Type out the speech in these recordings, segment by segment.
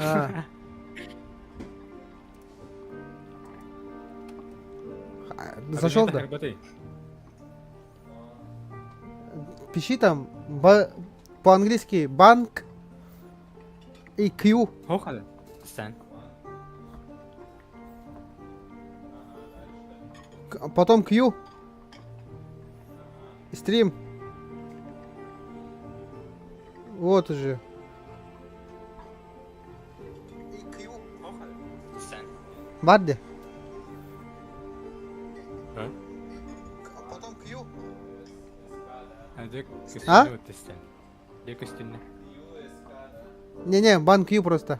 А. Зашел, да? Пиши там по-английски банк и Q. Хохалы. Сан. Потом Q. Стрим. Вот уже. Барди. Потом Q. А? Не-не, бан Q просто.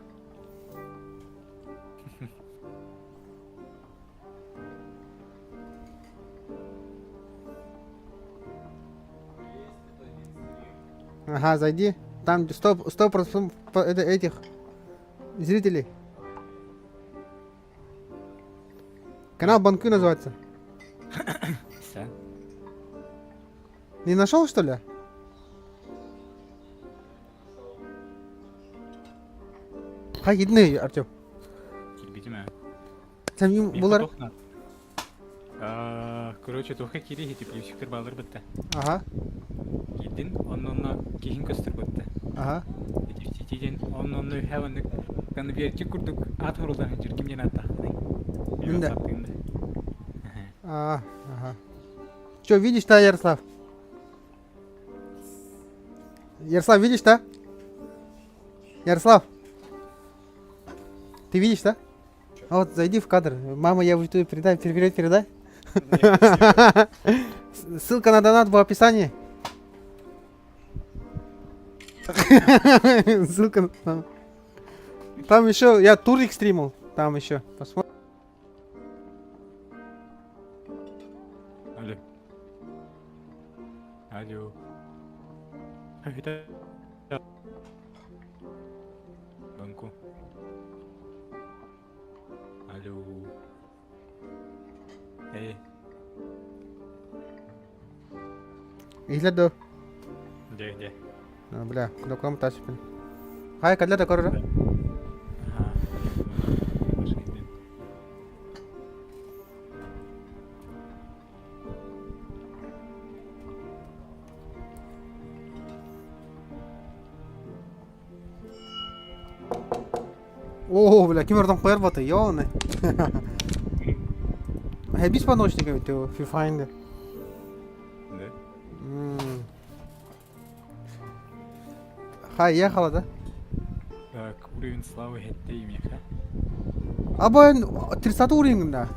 Ага, зайди. Там 100% этих зрителей. Канал Банку называется. Все. Не нашел, что ли? Хайдны, Артем. Кирбитим ээ. Сен булар. Короче, туохха киири ити плюсиктер баалар бытта. Ага. Киирдин, онно киһин көстөр бытта. Ага. Ити онно онно үһэ оннук конвертик курдук аат хорулдан сылдьар ким диэн ааттаахпыный? Да. А, ага. Че, видишь, да, Ярослав? Ярослав, видишь, да? Ярослав? Ты видишь, да? А вот зайди в кадр. Мама, я в YouTube передай, передай, передай. Ссылка на донат в описании. Ссылка на... Там еще, я турик стримил, там еще. Посмотрим. Алло. Алло. Банку. Алло. Эй. Иһилэр дуо? Где, где? А, бля, кнопкам тасипин. Хай, кадля такой Ага. О, бля, ким ордон қояр баты, ёбаный. Хэбис по наушникам ведь FIFA Да. Хай, ехала, да? Так, уровень славы хетте имеха. Аба 30 уровень, да.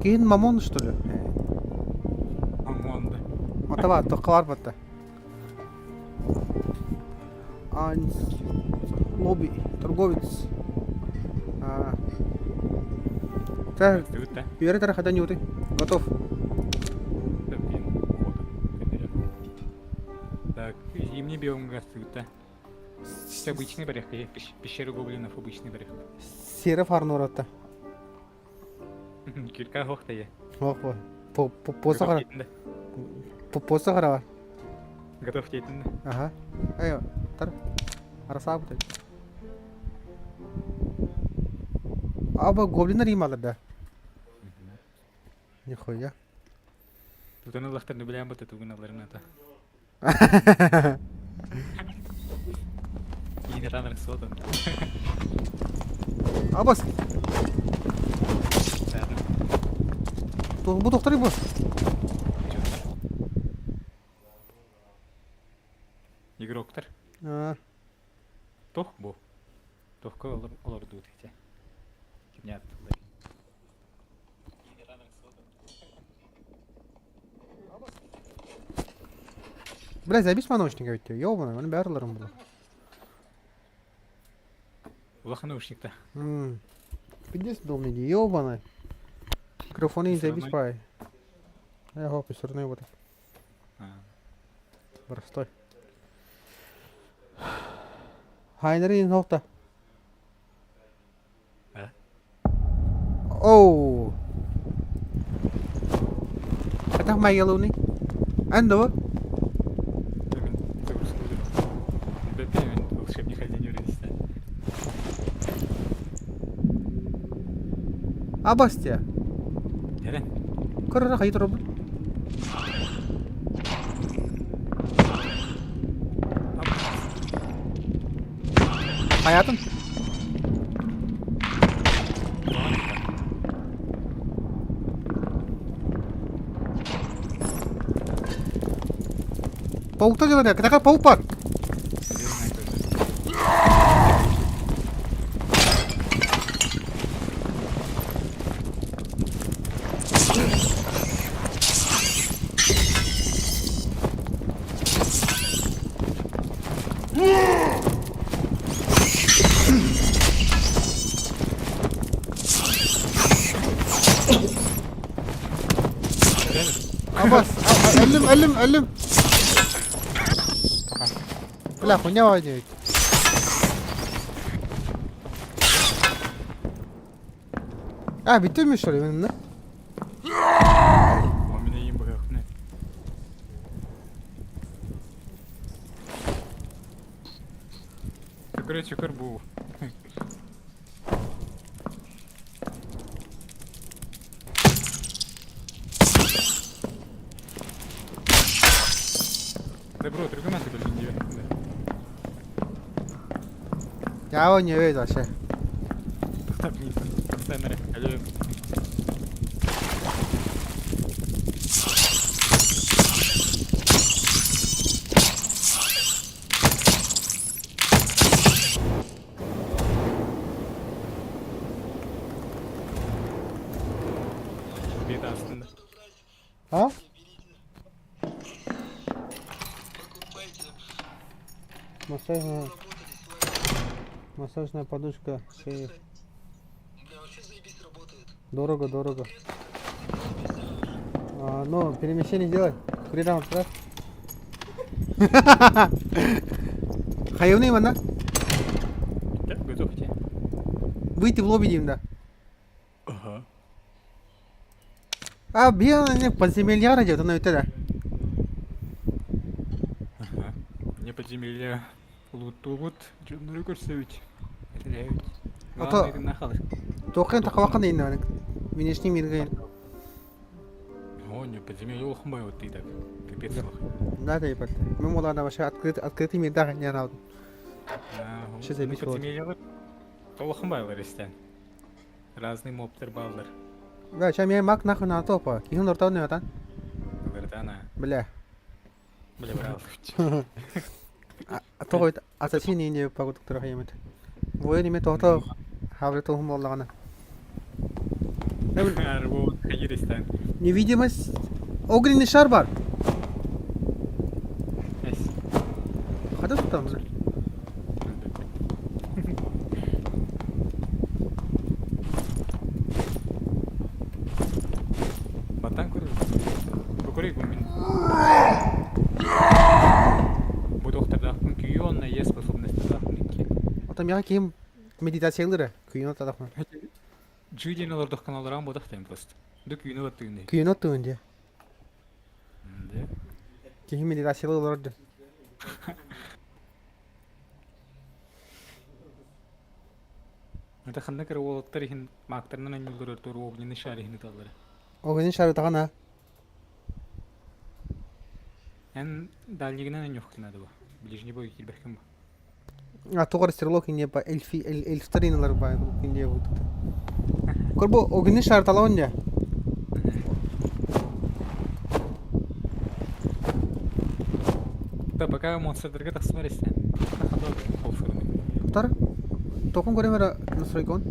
Кейин мамон, что ли? Мамон, да. Матава, тоққалар батта. Анс... Лобби, торговец. А. Так, үөрэ тарахата ньуты. Готов. Так, зимний биом гастыта. Обычный барях, пещеры гоблинов обычный барях. Серый фарнуратта. Кирка хохтая. Ох, по Посох бар. Готов дейтин. Ага. Эй, тар. Арасаабыт. Аба гоблиннар ималар да. Нихуя. Тутан ыллахтарны билээн бата тугун алларын ата. Киин ранар сотон. Абас. Бу доктор бу. Игроктар. Тох бу. Тохка олордуут ити. Кимне аттылар. Бля, забись наушника ведь, ёбаный, оны бәрілерім бұла. Улахан наушникта. Пиздец был мне, ёбаный. Микрофоны забись пай. Я хоп, все равно его так. Простой. Хайнерин нохта. А? Оу. Атах майялуни. Андо. Волшебник один юрист. Абастия. Эрэн. Көрөрө хайы турабын. Хайатын? Пауктар дьоно, кытака паук бар. Абас, өллүм, өллүм, өллүм. Бля, хуйня воняет. А, бүттүм что ли, именно? У меня им быһыахны. Чөкөрө чөкөр бу. Добро, другой ты блин Я его не видел вообще. Алло. Беда aslında. А? Массажная, массажная подушка шеи. Дорого, дорого. А, ну, перемещение делай. Курирам отправь. Хайывный манна. Да, готов тебе. Выйти в лобби дейм да. Ага. А, биа, подземелья ради, вот оно и тогда. Ага. Не подземелье. Лутугут. Дьоннору көрсөбүт. Этэлээбит. Ото- Тоқен тақабаққан дейін да. Внешний мирге. О, не подземелье улахан вот ты так. Капец Да. улахан. Да, да, ебать. Мен оларда вообще открытый, открытый мирда не алдым. Что за бит вот? Подземелье улахан байлар истен. Разный мобтер баллар. Да, сейчас меня маг нахуй на топа. Кихин ортау не атан. Говорит, она. Бля. Бля, брал. Тоғойт ассасин не пагут трахаемет. Воин име тохто хавры тухум боллагана. Вот, хайыр истен. Невидимость. Огненный шар бар. Эс. Хада там уже. Батан көрөр. Бу көрөй бу мин. Бу доктордаахпын күйүү онна е способностьтаахпын икки. Отам я ким медитациялары күйін отадахмын. Жүйден олар каналдаран бодахтайм просто. Ду күйүнү баттыгын. Күйін оттуын де. Да. Кихин медитациялары. Это ханна кыр уолаттар ихин мактарынан аннылар тур огненный шар ихин таллар. Огненный шар тагана. Эн дальнигинен аннюхтына да бу. Ближний бой килберхем бу. А тоғыр стрелок не по эльфи эльфтариналар ба не вот. Корбо огненный шар талаун де. Да, пока монстрдерге тахсыбар истен. Тар. Токун көремер настройкон.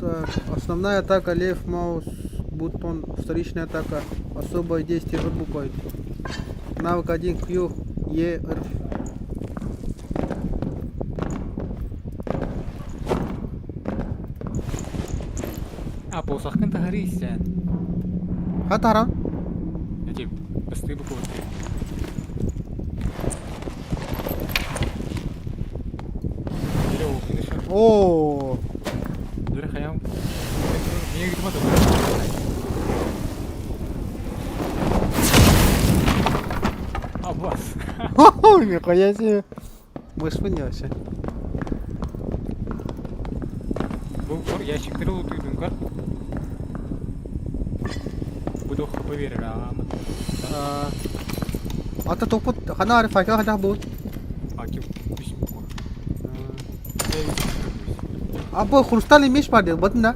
Так, основная атака left mouse button, вторичная атака, особое действие R буквой. Навык 1 Q, E, R. А, посахкын тахары истен. Хатара. Эти посты буквы. О, Дөрө хаям. Миңе гитма да. Аббас. Нихуя себе. Мышпын вообще. Бу көр ящиктары лутуйдун көр. Бу туох хп биэрэр аҕаамыт. Ата топпут хана ари факел хадах буут. Аки үс буква. А бу хрустальный меч бар дед, батын да?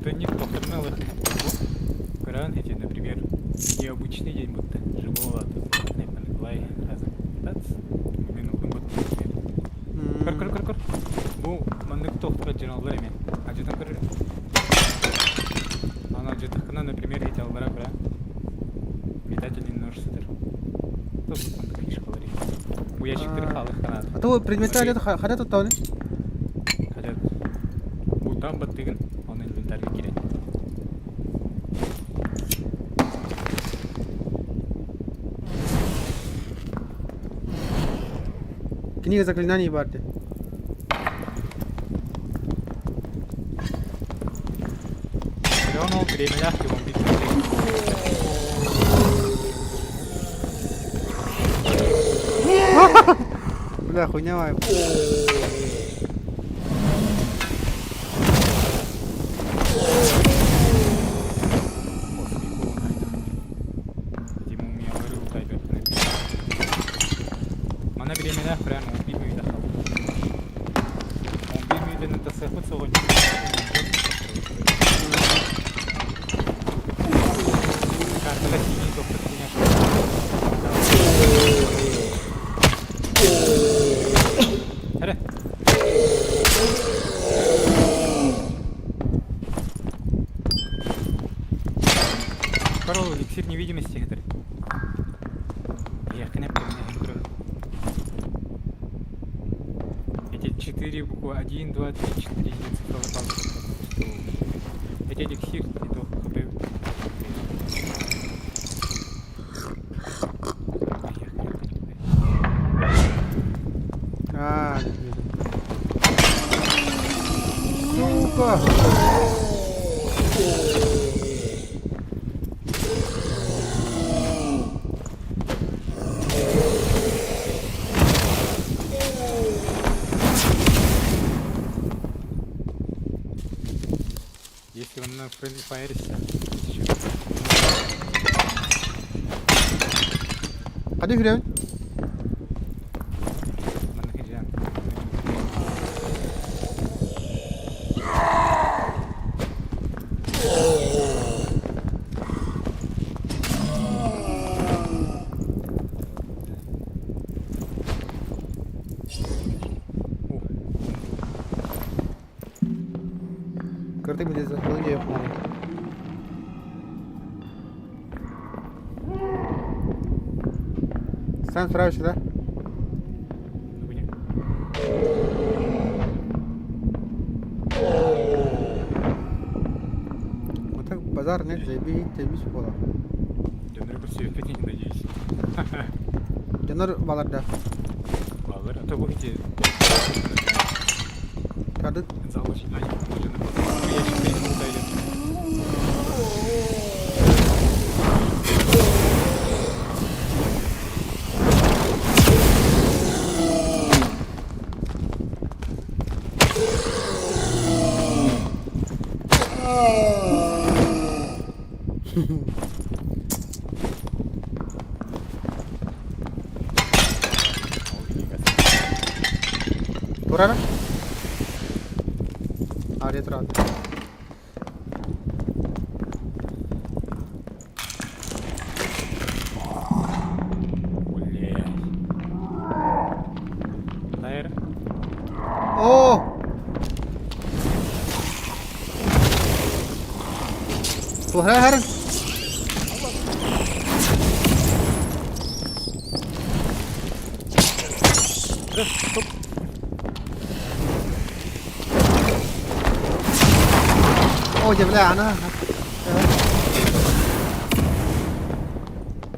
Да нет, повторно Коран эти, например, необычный день будто живого Көр, көр, көр, көр. Бу маннык тохтор дьаналлар эми. Адьытан көрөр. Ана дьытахына, например, эти аллара бра. Метательный нож сытар. Тут маннык фишкалар. Бу ящиктары хаалыхханаат. А то предметы хотят хотят туттауны? Хотят. Бутан баттыгын, он инвентарьга кирет. Книга заклинаний Барти. Миллион временях его Бля, хуйня моя. Мана бириэмэлээх прямо 11 мүнүүтэ хаалбыт. 11 мүнүүтэнэн тахсыахпыт суоҕун. Картага тиийии тохтор хуйня. Эрэ. Король, эликсир невидимости этэр. Эти четыре буквы 1, 2, 3, 4 цифровой палочка. Эти эликсир и то хп. А, сука! Если он на Friendly Fire Hadi yürüyelim. Кырдык биле Сам справишься, да? Вот так базар нет, заебись, заебись буолар. Дьоннор көрсүөхпүт надеюсь. Дьоннор баларда. Балар, а то бу ити Кадык. зал ожидания. Ящик дойдет. Турара? Ария турар. Блядь. Тайр. О! Туһара харан. Стоп. О, дьэ, бля, ана.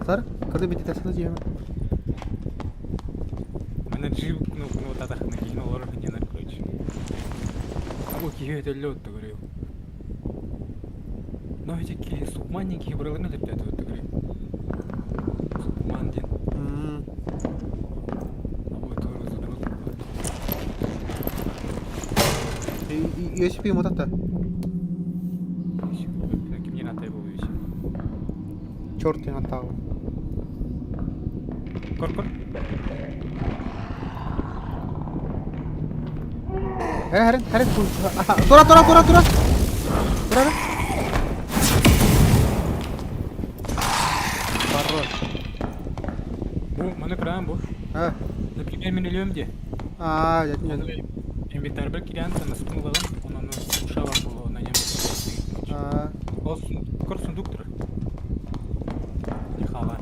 Сар, кырды бити тасына жиэм. Мана джип кнопканы татахына киһин олорор диэнэр короче. Бу киһи өтөллө отто көрүө. Но эти киһи сукман диэн киһи быраларына төптөөтү отто көрүө. Сукман диэн. USP мотата. Кимнин атай был USP? Черт я натал. Кор-кор. Хәрен, хәрен, тура, тура, тура, тура. Тура. Хорош. Бу, маны көрәм бу. А, Например, мин өлөм де. а, я не. Инвентарь кирән, наскын ылабын, онон ушалам боло, на нем. А, Ол кор сундук турар. Не хала.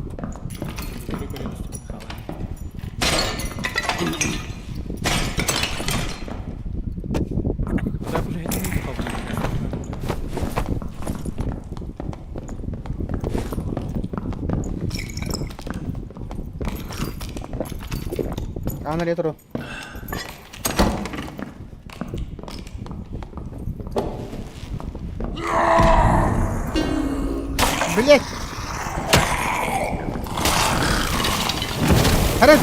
Сундуктары көрөбүз не хала. Так уже это не хала. Ана ретро. Блять! Харат!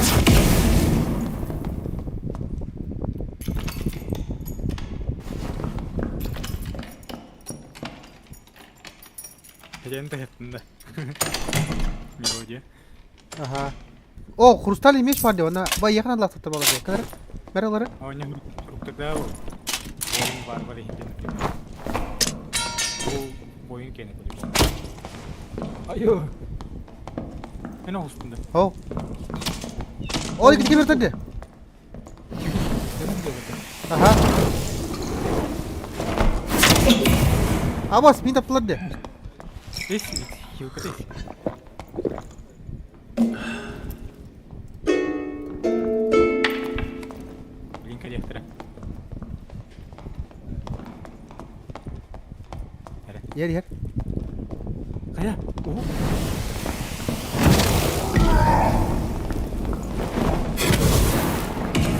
Хозяин да. Мелодия. Ага. О, хрустальный меч бар деп, ана бай якын аллах бала деп. Кадыр? Бер олары. А у него тогда воин варвары, например. Бу воин кене по-любому. Айо. Мен оғыстында. О. О, iki кемер тәнде. Ага. Абас, мин таптылар де. Эс, хилка тес. Блин, коллектора. Ер, ер. Кая? О.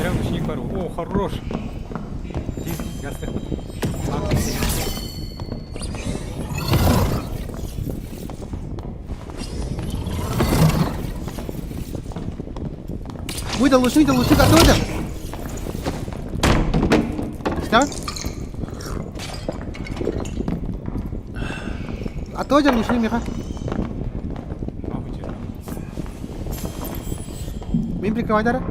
Прям ученик бар. О, хорош. Тиз, газ Выдал лучник, выдал лучник, оттуда. Что? Отойдем, лучник, Миха. Мин прикрывай, Дара.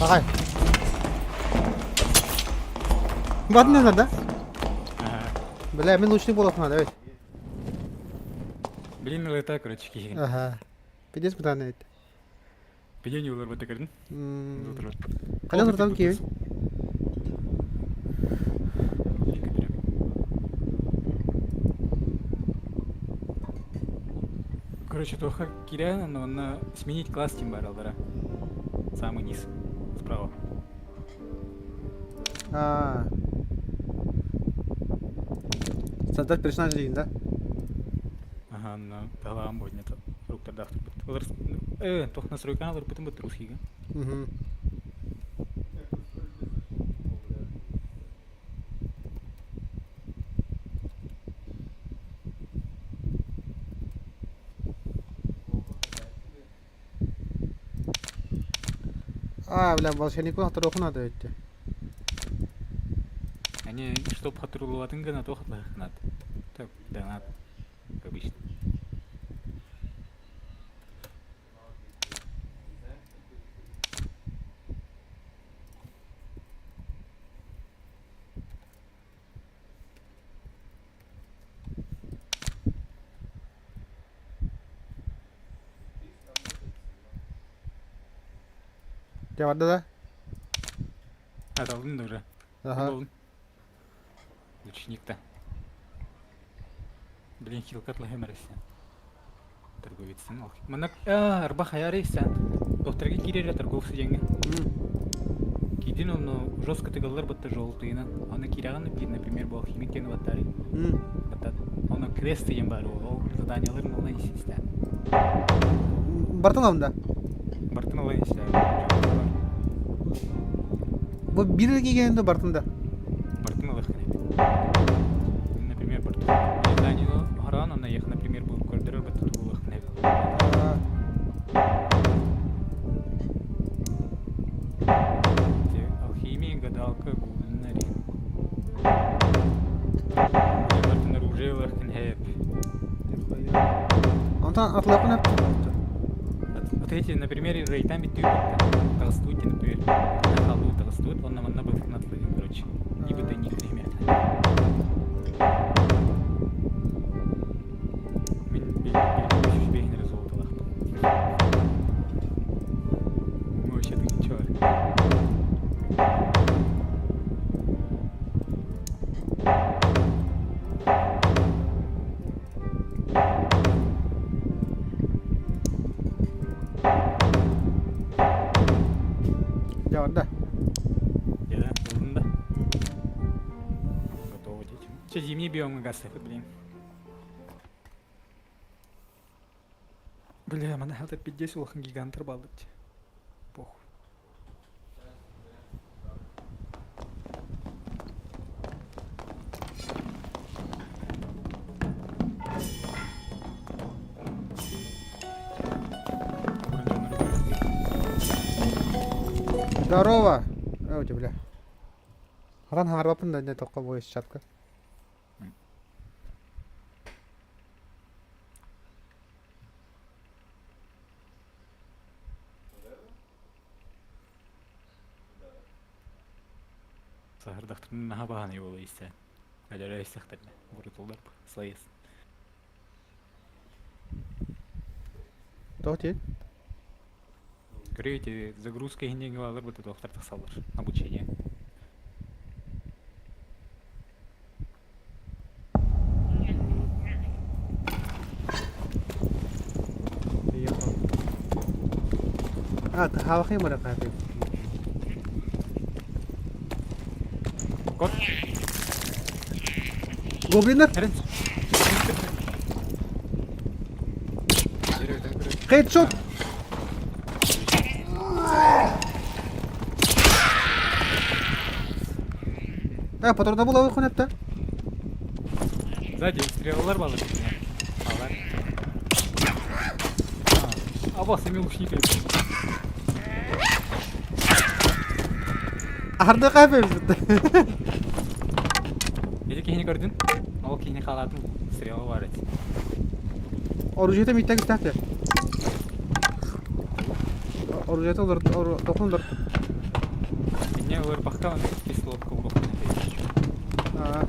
Ағай. Батын не да? Ага. Бля, мин лучник боласың да, ведь. Блин, лета, короче, киген. Ага. Пиздец мытан эт. Пидени улар бата көрдүн. Кайдан туртан кийин? Короче, тоха киря, но на сменить класс тем баралдара. Самый низ. Справа. А. Создать персонажа деген, да? Ага, на талаан будет фруктардаах турбут. Олар тох настройканы алар бутын бут русскийга. Угу. А, бля, волшебнику хатырохуна да өтте. Они чтоб хатырулуатын гына тох атлахнат. Так, донат. Как обычно. Дьэ барда да? А, талдын да уже. Ага. Лучник-то. Блин, хилкат лахемересен. Торговец. Манак, арба хаярейсен. Докторга кирире торговцы деньги. Кидин он жестко тыгаллар батта желтыйна. Аны кираган бир, например, был химик кен баттари. Баттат. Оны квест деген бар ол заданияларын онлайн истен. Бартын алында. Бартын онлайн истен. Бу бир кийгенде бартында. Бартын алых кенет. Например, бартын. Заданиялар Оҥороон, онно эйиэхэ, например, бу көрдөрөр бытта тугулуохтун эбит. Алхимия, гадалка, гублинари. Бартын оружие ылыаххын хэп. Онтон атылапын эп. Вот эти, например, рейтан биттүү таҕыстыбыт, например, халуу таҕыстыбыт, онно манна бытын атлыгын, короче. И быты не хремет. Мин билбин эрэ золотолаахпын. Вообще ты ничего. Дьэ барда. Дьэ, ылын да. Готово дети. Че, зимний биомы газ блин. Бля, мана это пиздец улахан гиганттар бааллар. Похуй. Здорово! Ой, бля. Хатан хаҥарбаппын да тоххо бу чатка. Саһырдахтарына наһаа баһаанай буола истээн. Өлөрө истэхтэринэ бурутуллар слайс. Тоҕо диэн? Көрүөйте загрузка иһинньэҥҥэ бааллар быта туохтар тахсаллар обучение. А, хаалахый мара хаапый. Кот. Гоблиннар! Хедшот! Э, патронда була хонепта. Сзади стрелалар балы. Алар. Аба, сами лучники. Арды кайфайбыз. Эти кихини көрдүн? Ол кихини халатын стрела бар эти. Оружиета миттен күстәхте. Оружиета олар тохун олар. Инне ырбахта он кислотка урохтан Аа.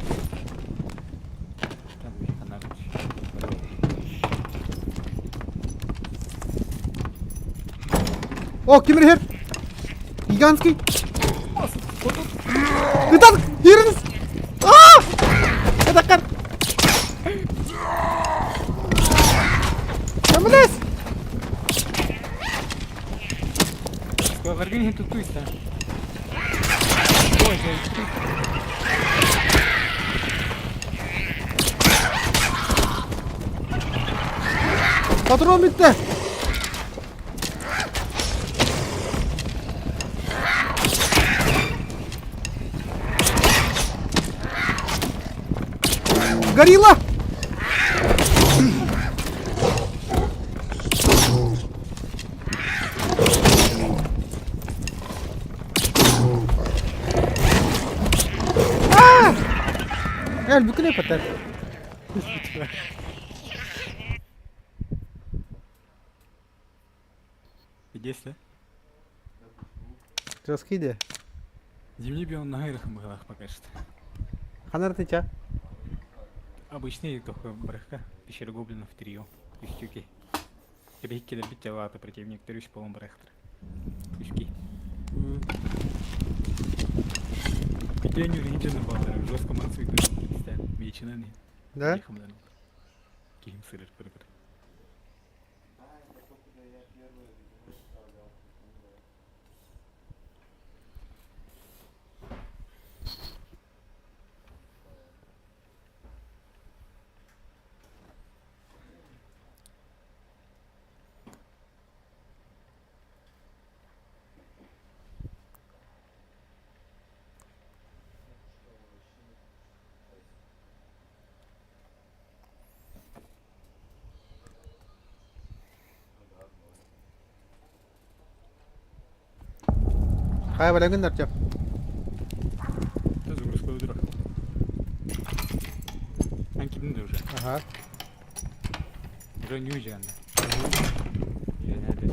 О, ким иһэр? Гигантский. Ытан, киирин! Аа! Этаккар! Көмөлөс! Скваргин иһин тутту истэ. Ой, Патрон бүттэ! Горилла! А! Элбүкүнэ патар. Здесь, да? Жесткий де. Зимний биом на гайрах мыглах пока что. Ханар тыча. Обычный только брехка. Пещера гоблинов трио. Үстүки. Кэбиһиккилэр бит противниктер үс полон брехтер. Үски. Где они уже баллар, жестко мансы Мечинаны. Да? Киһим сырыр пыр. Хайа бэлэҥҥин Артем? Да загрузка утро. Ан кимин да уже. Ага. Уже не уезжаем. Я не это.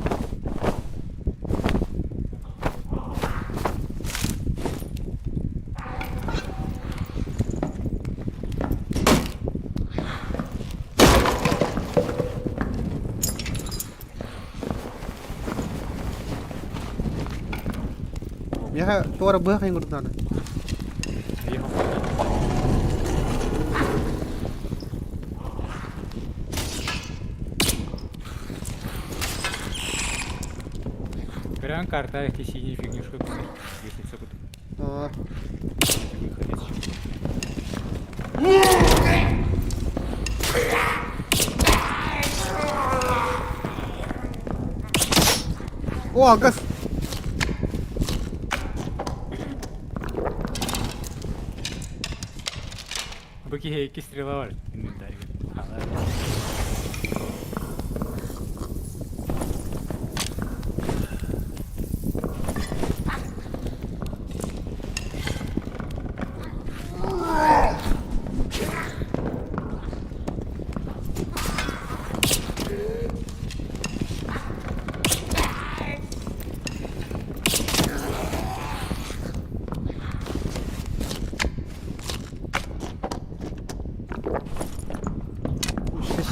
Миэхэ туора быһах иһин курдук наада. Прям карта эти синие фигнюшка лестница тут. О, Выходить. О, алгас! Бу киһи икки стрела бар инвентарьга.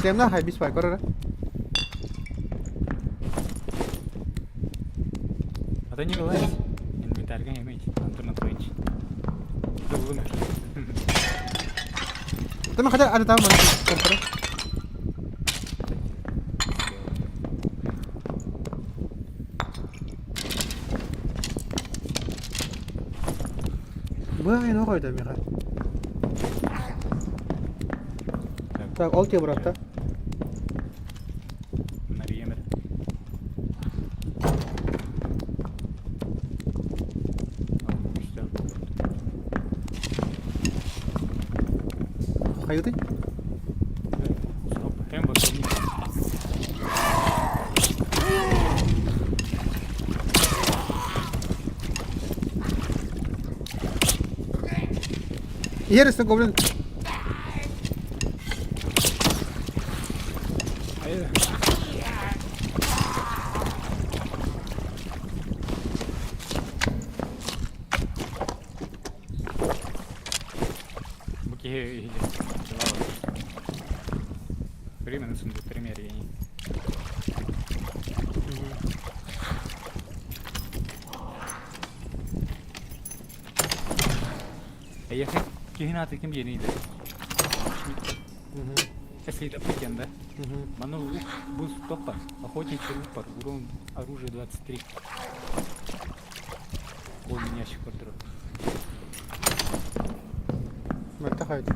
Шлемна хай бис бай көрөр. А то не вылазь. Инвентарьга иметь. Антон Анатольевич. Долгунар. Тама хотя аны там компра. Быһах иһин оҕойдо миэхэ. Так, ол тебе брат, Нарыйам эрэ. Хайытый? Стоп, темп Иһэр өстө гоблин. Бу киһи Временно сундук примерьений. Эйиэхэ киһин аата ким диэний да? Эслидаппыт да? Манна бу топпар, охотничий рупор, урон оружие 23. Ол ящик көрдөрөр. Мөлтөх эбит.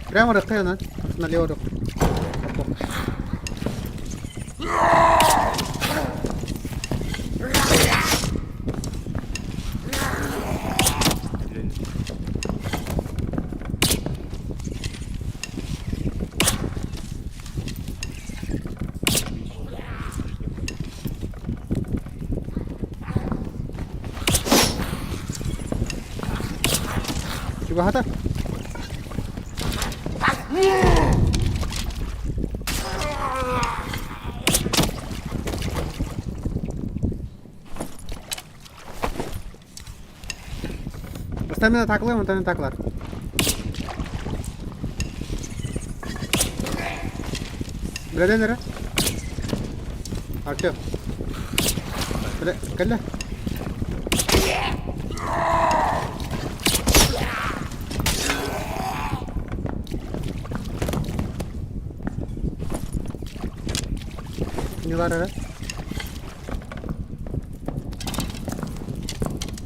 Прямо рыккайынан, налево рык. Чугаһата. Стамина таклы, онтон таклар. Билэн эрэ. Артем. Кэлэ, кэллэ. Ньылар эрэ.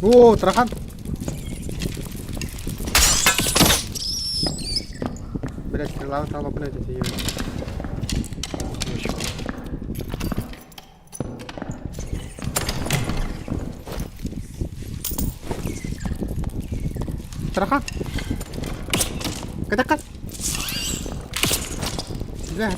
Оо, Трахан. Блять, стрела стала, блять, эти ебать. Тарахан. Кэтэх Бля,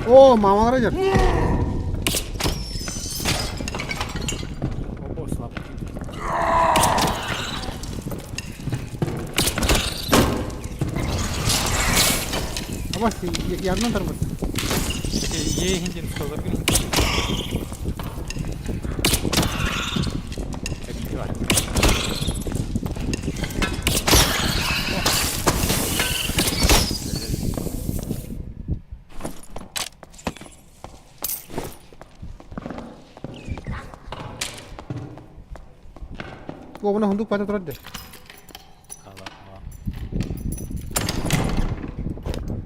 О, мамалара дьэр. Опа, слабый. Абас, янынан тарбыт. Е иһин столларгын Оҕуна хундук бата турар де.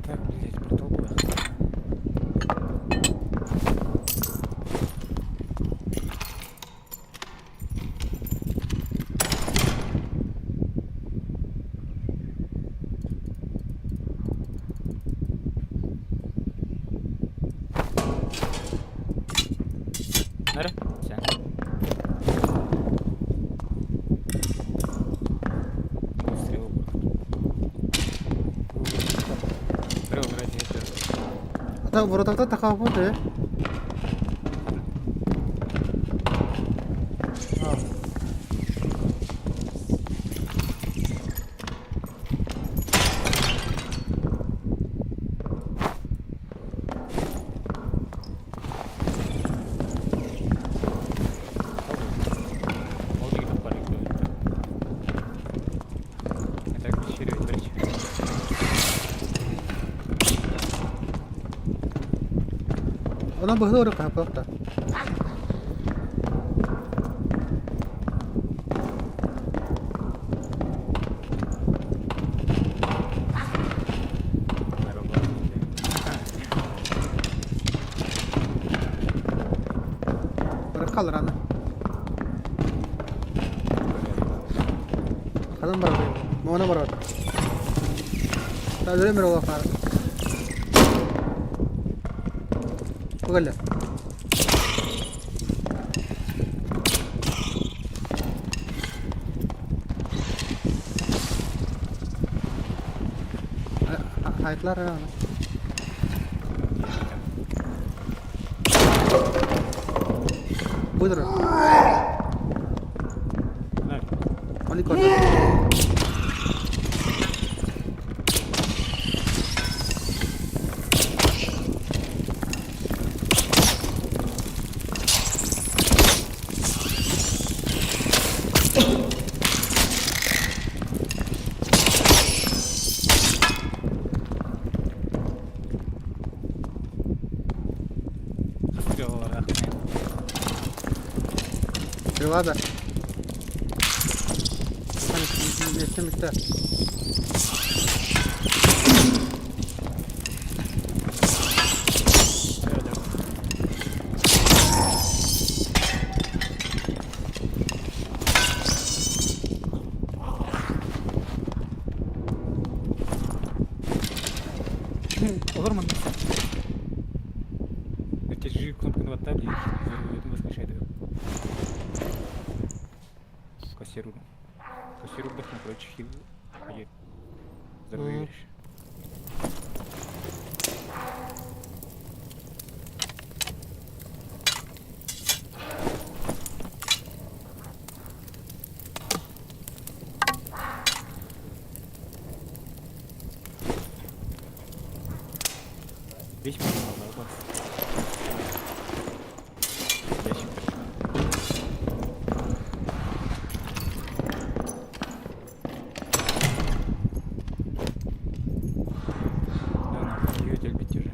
Так, блядь, портал куда? Nere? Sen. Стрелу. Бро, вроде это. Ата воротарта тахааппыт ээ. Ол деген бар екен. Это пещеры, короче. Онон быһыы ору хааппыахта. Бырах хаалар аны. Ханан барабын? Моона барабын. Та өлөм эрэ олохаар. Тугалля. Хайтлар аны. Быдыр. Они көрдө. Стрела да. Миэстэ Olur mu? Держи кнопку на табле, это воскрешает ее. Кассиру. Кассиру вдохну, короче, хил. Здоровье веришь. Весь можно Ящик. Да, нахуй, её делбить уже.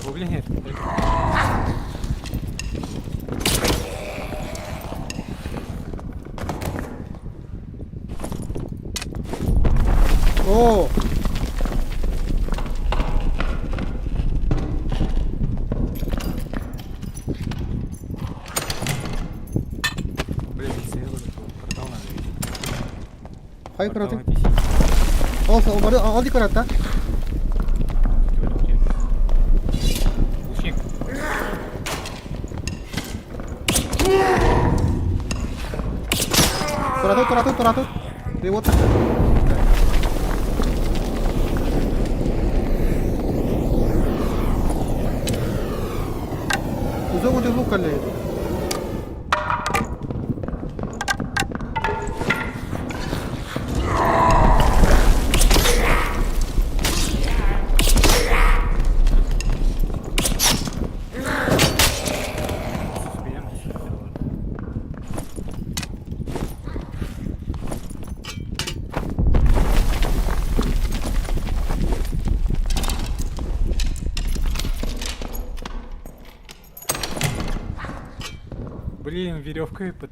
Гоблин нет. Оо! Хай көрөтүн? Ол ол бары ол ди көрөтө. Лучник. Туратут, туратут, туратут. Ты вот так. Узоҕу дьолу кэллэ. Блин, веревка под...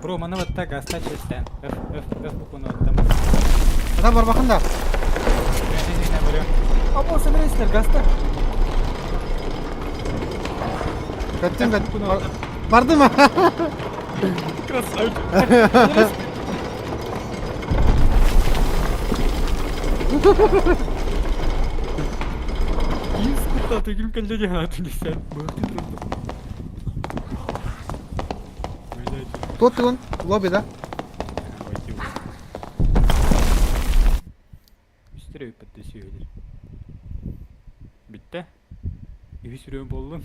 Бро, маны вот так гаста честен. F, F, F букваны оттам. Ата барбахын да. Або, собирайсыздар, гаста. Каттым кат. Барды ма? Красавчик. Киин төгүл кэллэ диэн аатын истэн быһыты турдум. Тот он лобби, да? Үстер өйпөттө сүйөлөр. Бүттэ. Үһүс үрүөн буоллун.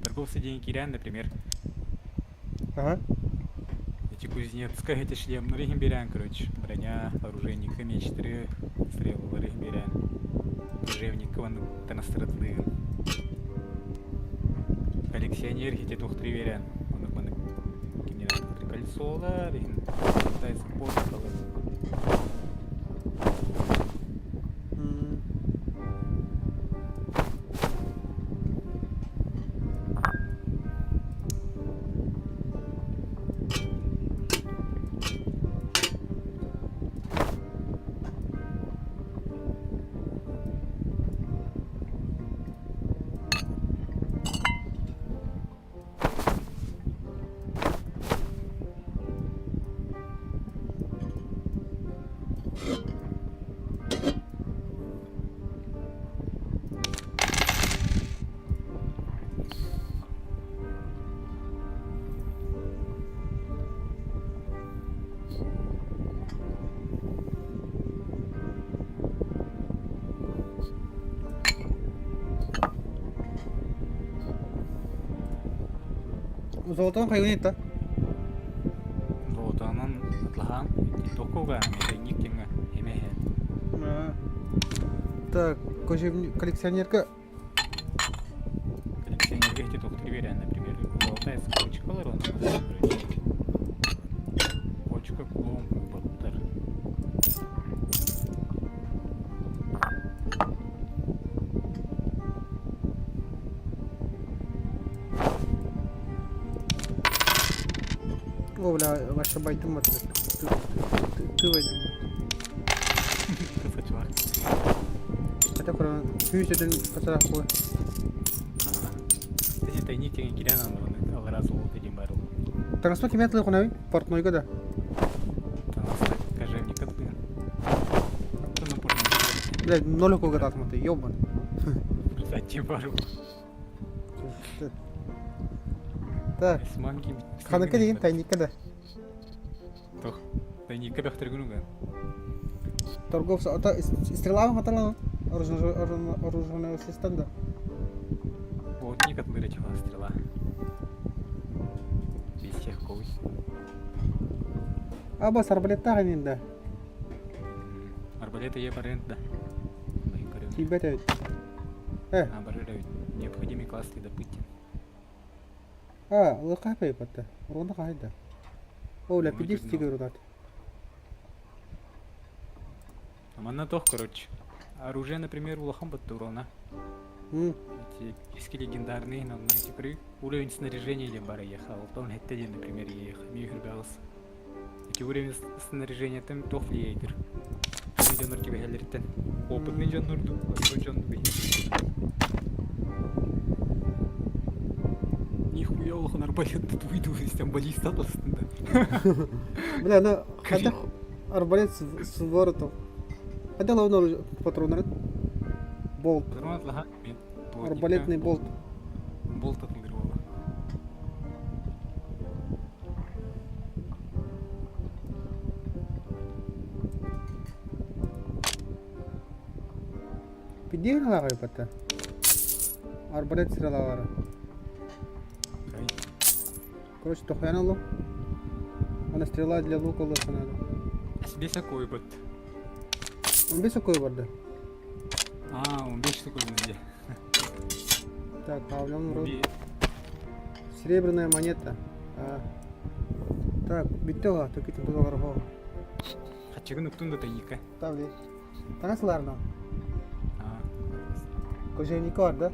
Торговцы диэн киирэн, например. Ага. Эти Кузнецкая эти шлемнары иһин биэрэн, короче. Броня, оружейника, мечтеры, стрелалары иһин биэрэн. Кожевникка уонна танастыратылыын. Коллекционер хите туохтары биэрэн. Оннук маннык кимнин ааттыыр кольцолар иһин. Китайский М. Золотон хайгын да? Золотонан атлахан токуга метенник теңе эмеhe. Так, коллекционерка Коллекционерге эти токтур берен, например, золотая цепочкалар, он Почка кулон кубаттар. О, бля, ваша байтым бар. Ты войдем. Красавчик. Хотя кроме күйсөдөн касарах була. Ты тайник теңе кирен аны алара золото дем бар ол. Таҥаспа кимэ атылы портнойга да. Таҥаста кожевник аттыгын. Тонна портной. Бля, ноль кога татматы, ёбан. Зачем бар ол? Так, Сманки. ханыка деген тайникка да. Тох. Тайникка бөхтөргүнүгө. Торговца, ата стрела хаталана. Оружие да. Вот не котлыра чего стрела. Без всех кой. Аба арбалет да. Арбалет е барент да. Тибет ведь. А, барыра необходимый класс следопытен. А, лыка патта. Урона кайда. О, ля, 50 тигр Манна тох, короче. Оружие, например, улахан батты урона. Эти диски легендарные, но эти уровень снаряжения или бара ехал. Том хеттеден, например, ехал. Михр белс. Эти уровень снаряжения там тох влияет. Дьоннор кибэһэллэриттэн. Опытный дьоннорду, остой дьонну Нихуя улахан арбалет тут выйду, там баллиста астында. Бля, ну, хада... Арбалет с воротом. Хотя главное патроннарын. Болт. Патрон атлаха мен. Арбалетный болт. Болт атылыр буола. Пидиэн лаҕайбата. Арбалет сыралаалара. Короче, тохуян олу. Она стрела для лука лыха надо. Бес окой бот. Он бес окой барда. А, он бес такой где. Так, а в рот. Серебряная монета. А. Так, бүттэ такие тудалар хо. Хачыгын уктун да тайыка. Тавли. Таҥас ылаарна. Кожевника бар да?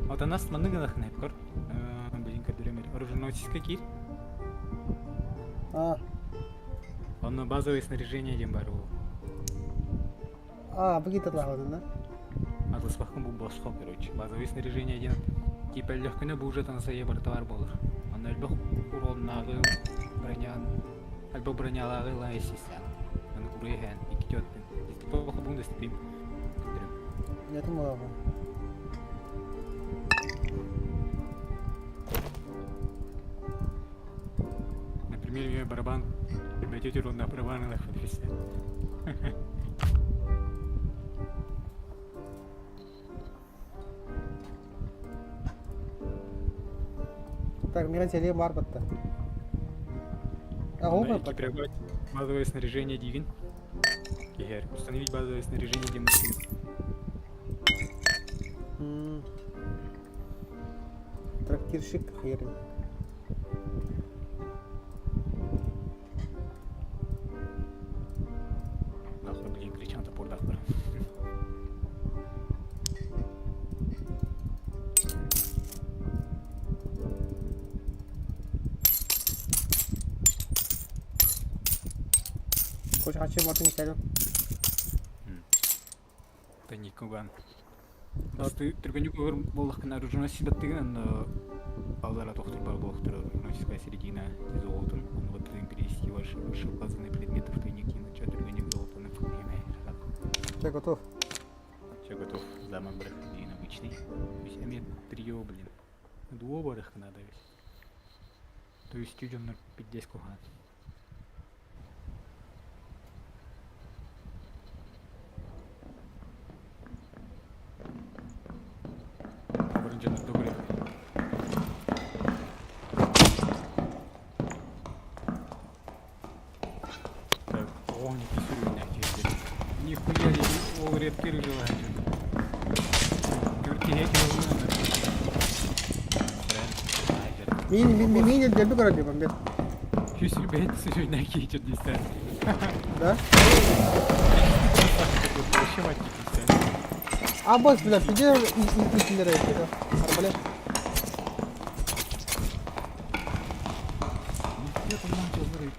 Вот она с манныгы лахнайп көр. Блин, көрдөрөмөр. Оруженосецка киир. А. Онно базовое снаряжение диэн баар ол. А, бу киитэ да? Атласпахын бу босхо, короче. Базовое снаряжение диэн типа легкөне бу уже танасайа барыта бар буолар. Онно элбэх уроннааҕы бронян альбо бронялааҕы ылан эсисään. Аны куруйаһаан икки тёттен. Типа бун да стрим. Нетім олаға. Например, я барабан. Ребята, урон барабан лахвадрисе. Так, мира теле бар батта. А, оба Экипировать базовое снаряжение дигин. Кихер. Установить базовое снаряжение диэн Трактирщик херин. Нахуй, блин, кричан топордахтар. Кош хачы батын кәлі. Таникуган. Басты түргөнүк өр боллахкына оруженосец баттыгын, но аллара тохтур бар болохтур оруженосецкая середина золотом. Он вот перевести ваши вышеуказанные предметы в тайники на чат түргөнүк золотом Все, готов. Все готов. Замок барах обычный. То есть эми трио, блин. Дуо барах надо ведь. То есть чудем 50 куган. Добрый. Так, о, не писю меня теперь. Нихуя не ол редкий желаю. Мин мин мин дельби көрөр бен бет. Хүсүр бэт сүрүнэ киичер дистен. Да? Вообще мать дистен. А бос бля, пиде итилер айтты. Арбалет. Нихуя там мать олар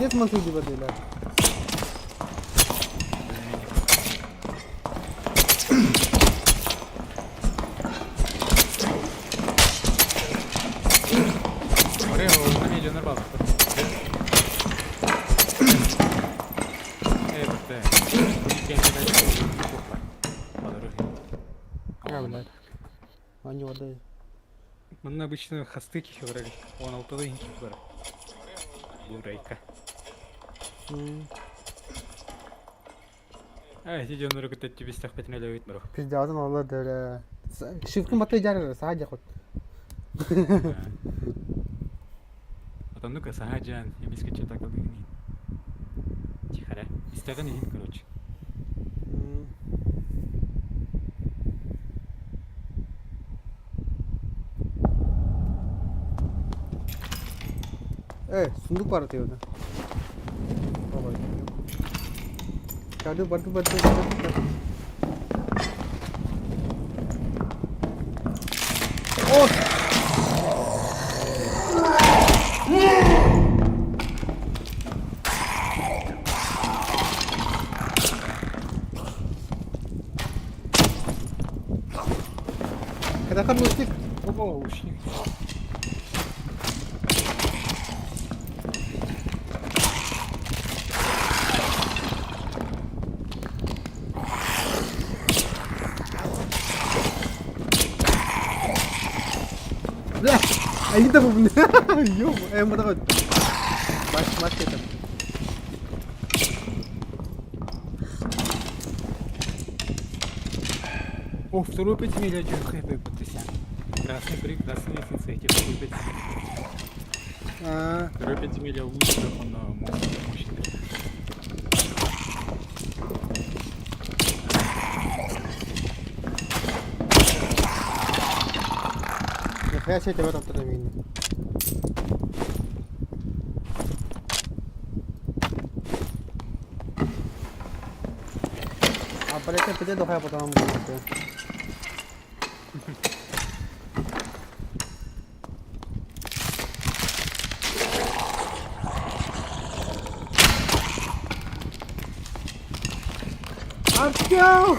Пиздец мансуди бадыля. Oraya o ne canlar bağlı. Evet de. Bu kendine çok var. Алары. А, блядь. Они вода. Мында обычно хасты кихи Он алтыда инки бар. Бурайка. А, эти дьоннору кытта түбестэх бетин өлөбүт бро. Пиздец, алар да. Шифкин баты жарыр, саа хот. Потом ну-ка саха жан, эмиске чета калдыгын. Тихаря. Истеген ихин, короче. Сундук баар этэ да. Барды, барды, барды, барды. О! Когда лучник? Ого, лучник. Бля, а не там, ё, я Маш, маш это. О, второе подземелье один хп подпися. Красный крик, красный лестница, эти второе подземелье. Второе подземелье лучше, он мощный. Нихуя себе тебя там тогда видно. А, блядь, я подъеду, я потом буду. Артем!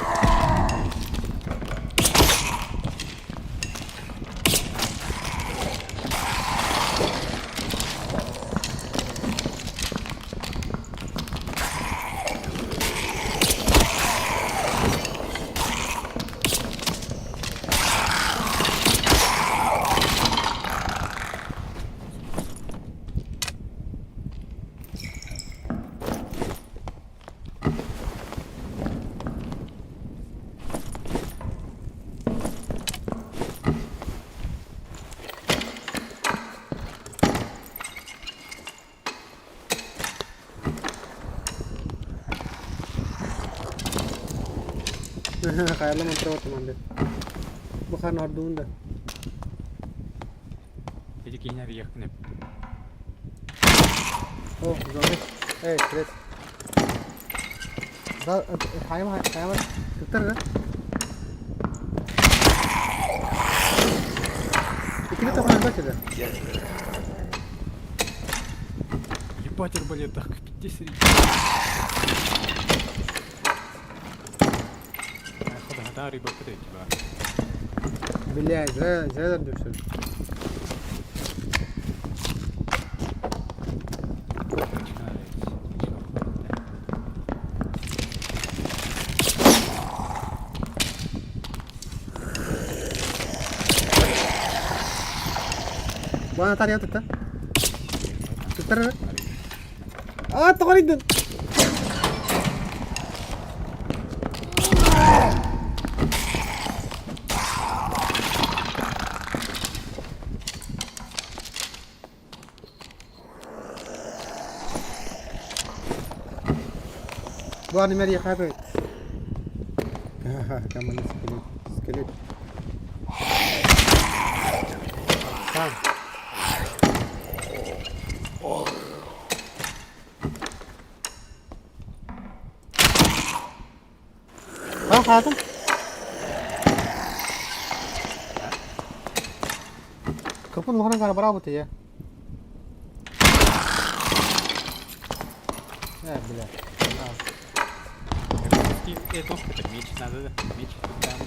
Хайалам антраватыманды. Бахан ордуунда. Эти киняр ехнеп. О, зомби. Эй, привет. Да, хайма, хайма. Туттар да? Икини тохон бачыда. Ебать арбалет, так, 50. Хода рыба третьего. Блядь, зря, зря дурся. Бана тария тутта. Туттар. А, тоҕоридын. Буаны мэрия хапает. Там они скелет. Скелет. Сам. А, хатым. Капын лохран кара барабыты я. Бля. Это меч надо, да? Меч там.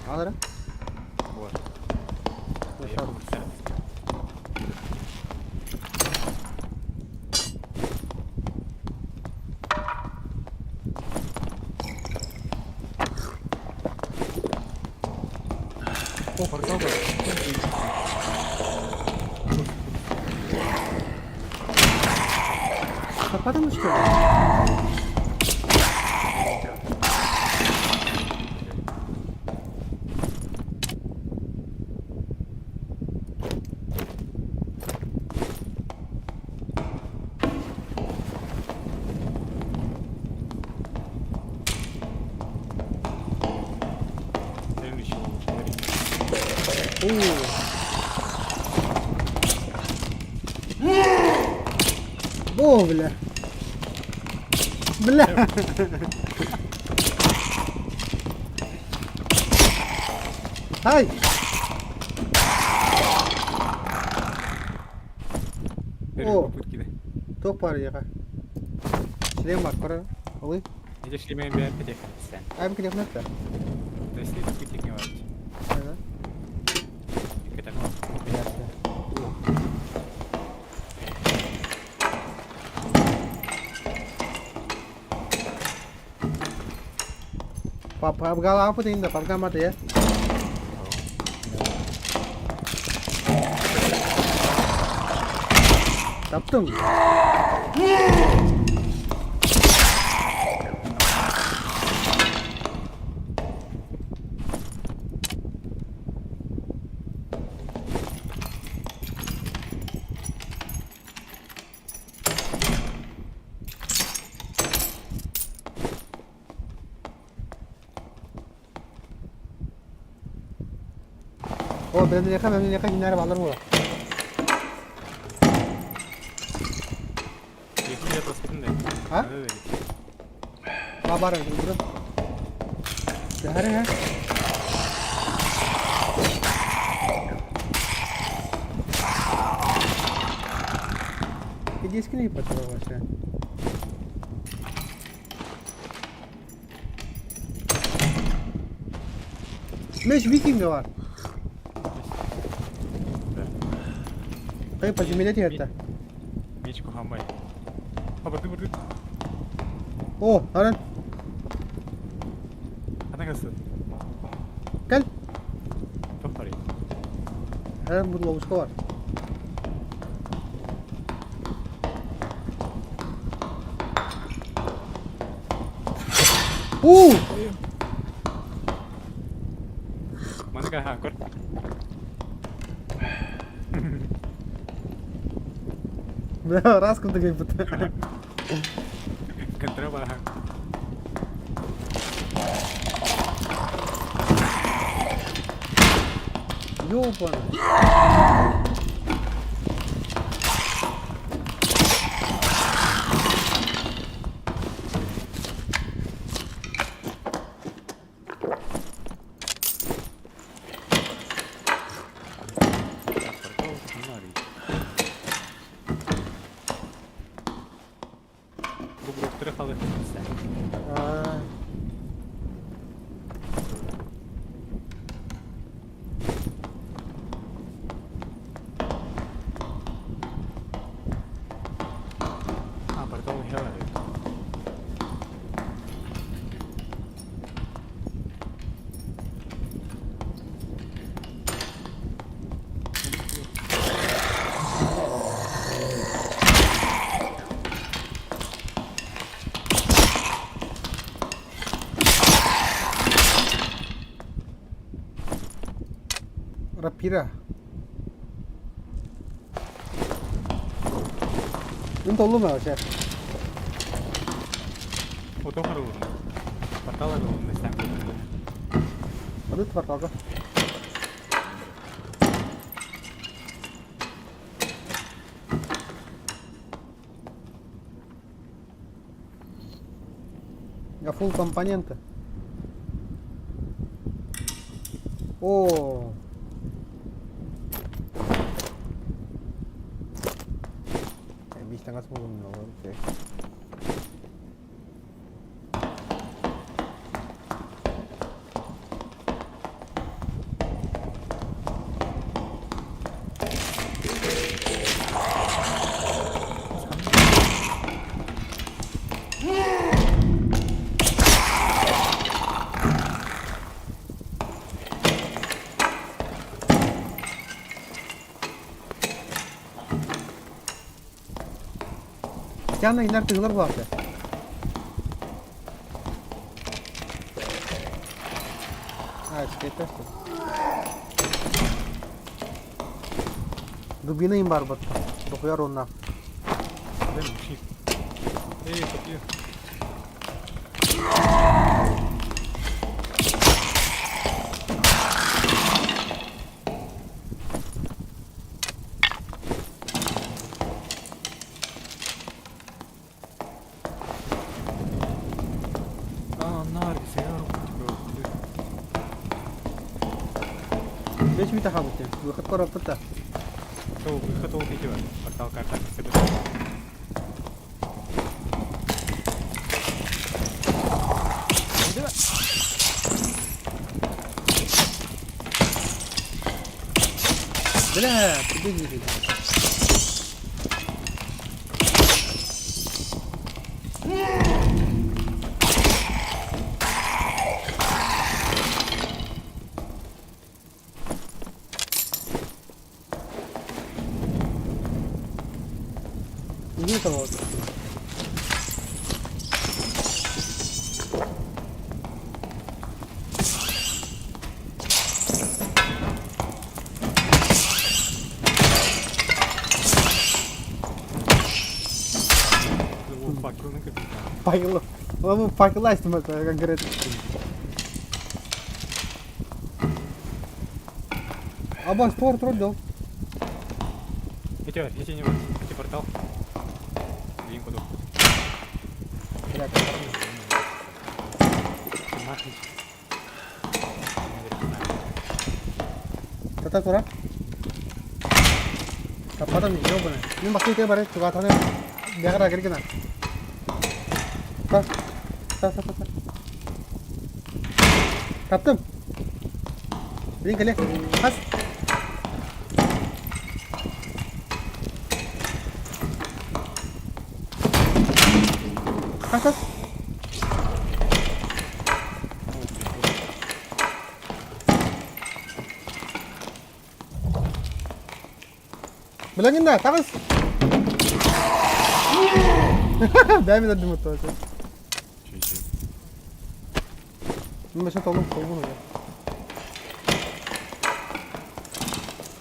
Надо, да? Вот. О, портал. Потому что ли? О. О, бля. Бля. Ай! О. Туох баар ийэхэ? Шлем бар, кора. Ылый. Ити шлемин бэйэм кэтиэххин. Айм кэтиэхнэттэ. То есть кэтиэхне бар. Кэтэн. Папгалаапыт инде, папгаматы я. Таптым. О, бэлэмниэхэ, бэлэмниэхэ кинилэр бааллар буола. А? Баар баар Түһэр иһэ. Индийский вообще. Меч викинга бар. Кай подземелье тиһэтте. Меч кухамай. Абырды бырды. О, аран. Хана касты. Кэл. Топ барый. Аран бу ловушка бар. У! Маныка ха, көр. Бля, раз курдук ыйбыт. Контра баха. Ёбана. Бу блоктары халык Аа. А, портал хела. Рапира. Мин толлум вообще. Ото харылын. Портал арылын, сән Адыт порталга. Я full компоненты. О. Биир таҥас булунна Тяна инер тыгылар буолааты. А, скейтер. Дубина им бар батта. Дохуяр онна. Эй, копью. мүнүүтэ хаалбыт диэн. Выход короппут да. Сол выход ол диэки бар. Портал карта көстүбүт. Бля, куды не Не того. Факел. Лому факеластым это конкретно. Абас тор тор дал. Эти, эти не эти портал. Блин, куда? Тата тура. Таппатам ёбаный. Мин бахты те барай чугатаны бягара киргина. Та. Та та та та. Таптым. Блин, кэлэ. Хас. Хас хас. Билэҥҥин да, таҕыс! Бэйэм да думать тоже. Ну, насчет толу, толу уже.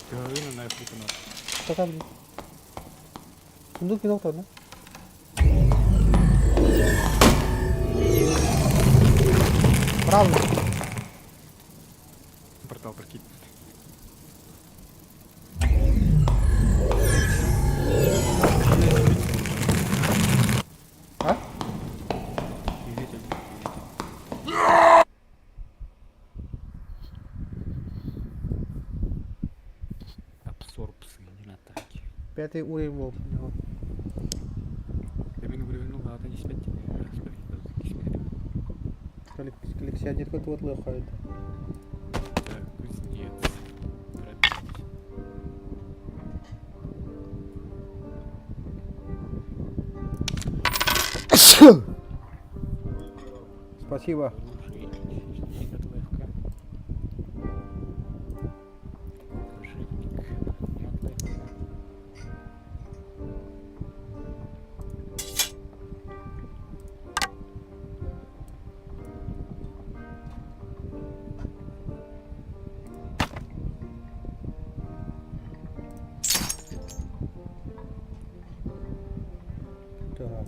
Говорю на Африку. Пока, блин. Сундук винок да? Правда. Портал прокид. А? Абсорбции, не атаки. Пятый уровень волк у него. Да мен уровень ну ладно, не спять. Коллекционер какой-то вот лохает. Так, кузнец. Пропить. Спасибо. Так.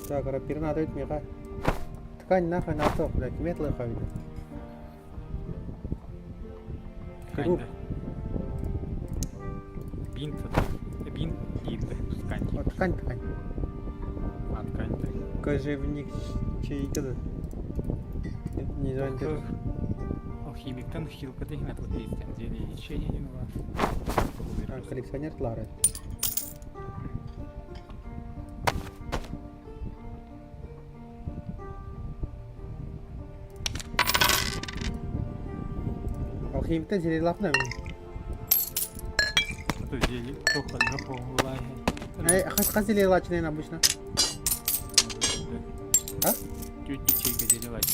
Так, рапирна дает меха. Ткань нахуй на то, блядь, метлы хавит. Ткань, да. Бинт, бинт и ткань. А, ткань, ткань. А, ткань, да. Кожевник чей-то. Не знаю, где. Алхимиктан хилка дегмет вот есть там зелье лечения не А, коллекционер Лары. Алхимиктан зелье лапна. Это зелье только Хас хас зелье лачный обычно. А? Чуть ячейка зелье лач.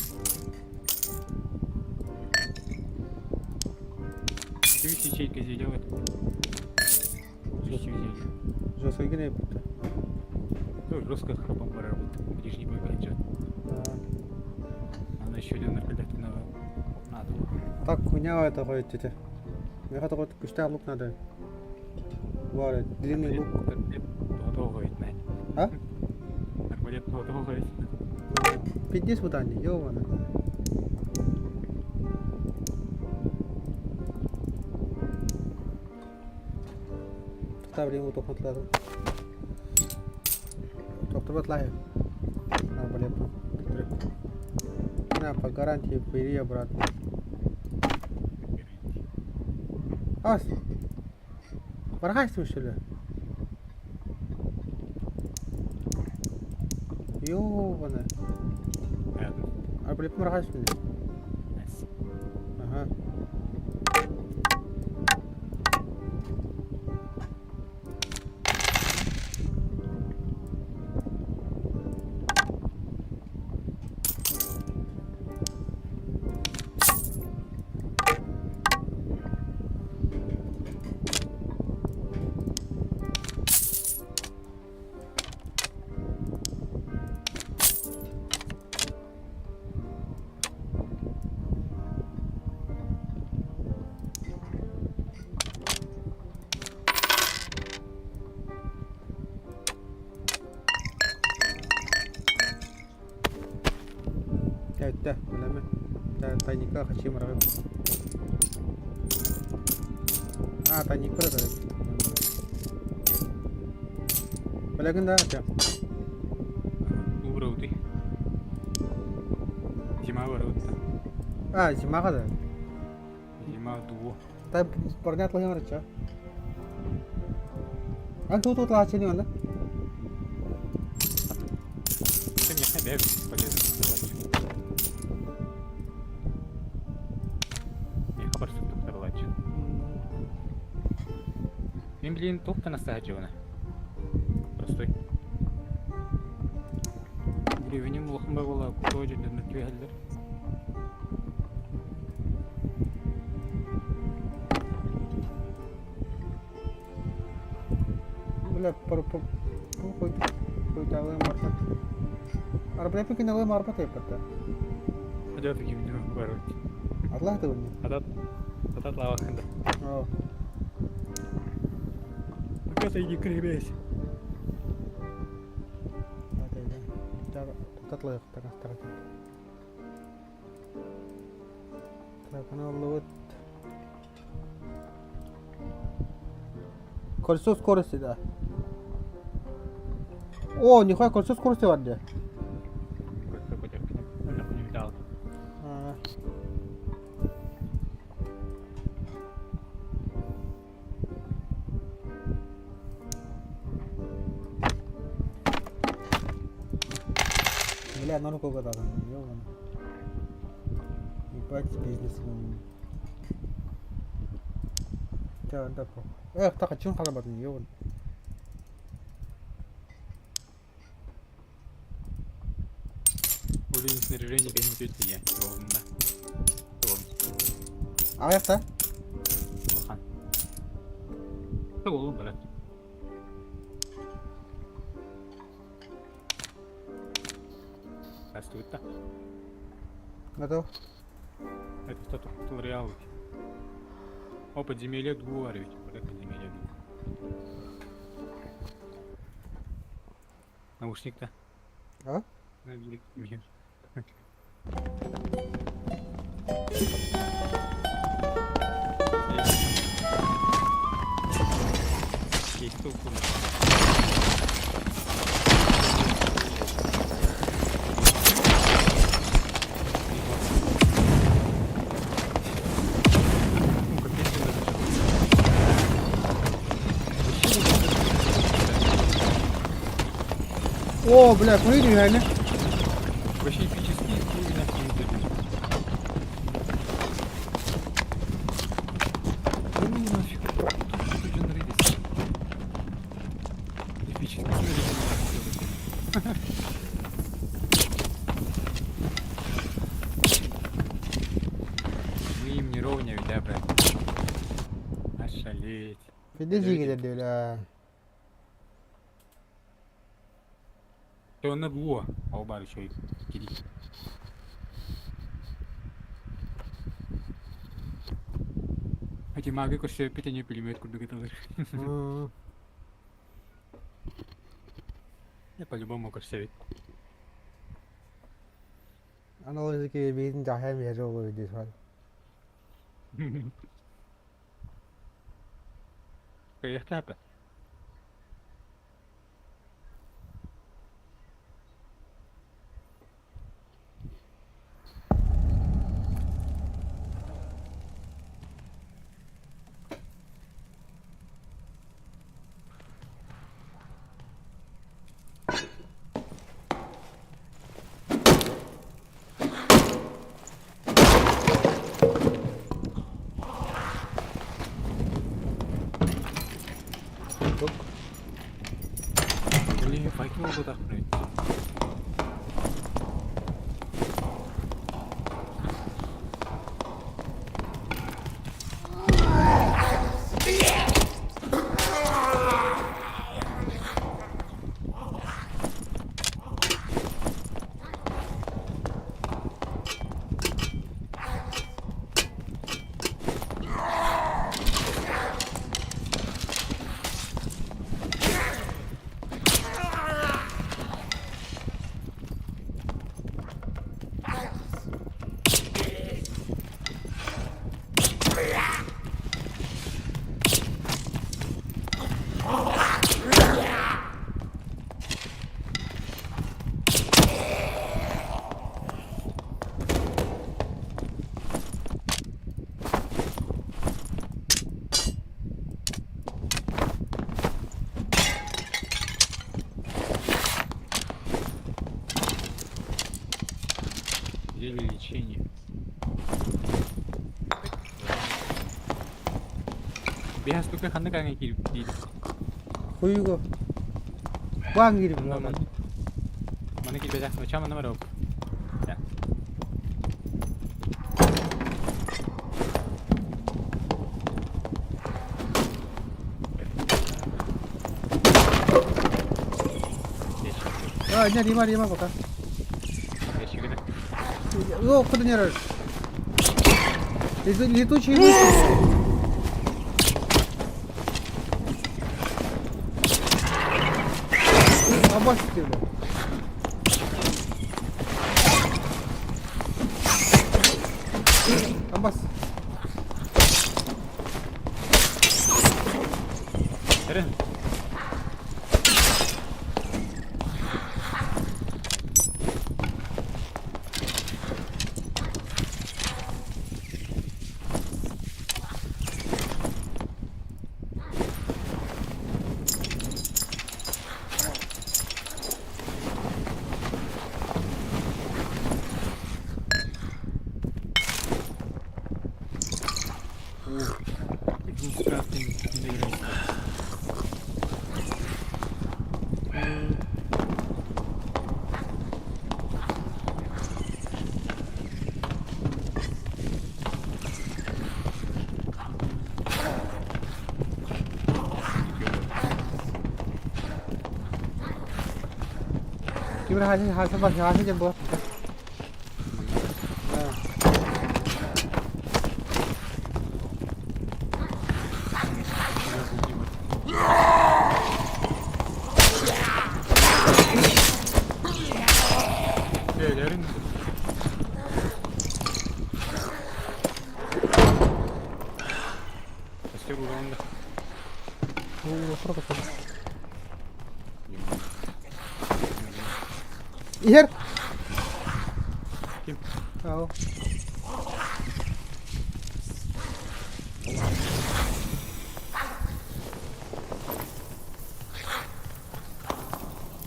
Чуть ячейка зелье лач. Жестко гине будто. Ну, жестко храпом пора работать. Ближний бой пойдет. Она еще один наркотик надо. Так хуйня это ходит тетя. Мне хотя бы куста лук надо. Варит, длинный лук. А? Арбалет. Пиздец бытаанньа, ёбана. Тахта тохтотулаатым. Тохтубат лайы. Арбалет. На, по гарантии бери обратно. Ас! Бархайсың что ли? Ёбана. Арбалет бархайсың Ага. Эттэ, билэмэ. Тайникка хачим арабы. А, тайник бар да. Билэгин да, Артем? Убрауты. Зима барыбыт. А, зимаҕа да. Зима дуо. Тай парнят лыһын Ан туу тутулааччыны онно. Ты мне бесполезно Миэхэ барсык туттарылааччы. Мин билигин туох да настаһа Простой. Уровенем улахан буола кутой дьоннор түһэллэр. Бля, хойутаалыам барбат. Арбалеппин барбат эппэтэ. Хотя таким не барбат. Атлаах тыбынньа. Атат атат лавахында. Оо. Пока иди кребесь. Татлайык Так, оно Кольцо скорости, да. О, нихуя, кольцо скорости бар дии. А. Бля, на руку угадал, ёбаный. Ебать бизнес. Эх, так, а чем харабатын, ёбаный. Уровень снаряжения 5 я. Ровно. Ровно. Аҕыйахта? Улахан. Ол брат. Здравствуйте. Готов? Это что туториал. О, подземелье Дуаревич. Вот это подземелье Ду. Наушник-то. А? На велик мир. Есть толку. Ну, капец, я даже О, бля, смотри, реально. Вообще эпический уровень нахуй не дадут. Да ну нафиг. Тут же нарылись. Эпический уровень нахуй. Мы им не ровня ведь, да, брат? Ошалеть. Пиздец жигелер бля. То на было, а оба еще и кири. Эти маги көрсө питене пулемет курдук эталар. Я по-любому көрсө. Аналогически биитин дьаһайан биэрэ олорор дии санаатым. Кыайыахтаах Блин, факел буолбатахпын Зелье лечения. Биһас тука ханнык аҥа киирбит Хуйго. Баан киирбит. Маны киирбэтэх, оча манна барабыт. А, не, Рима, Рима пока. О, куда не рожь? Летучие мыши. Абасты, бля. Абас. Эрэн. Ким эрэ хаачын хаачын бас хаачын диэн буолар. Өлөрүн. Өстө булганда. Иһэр. Ким? Ау.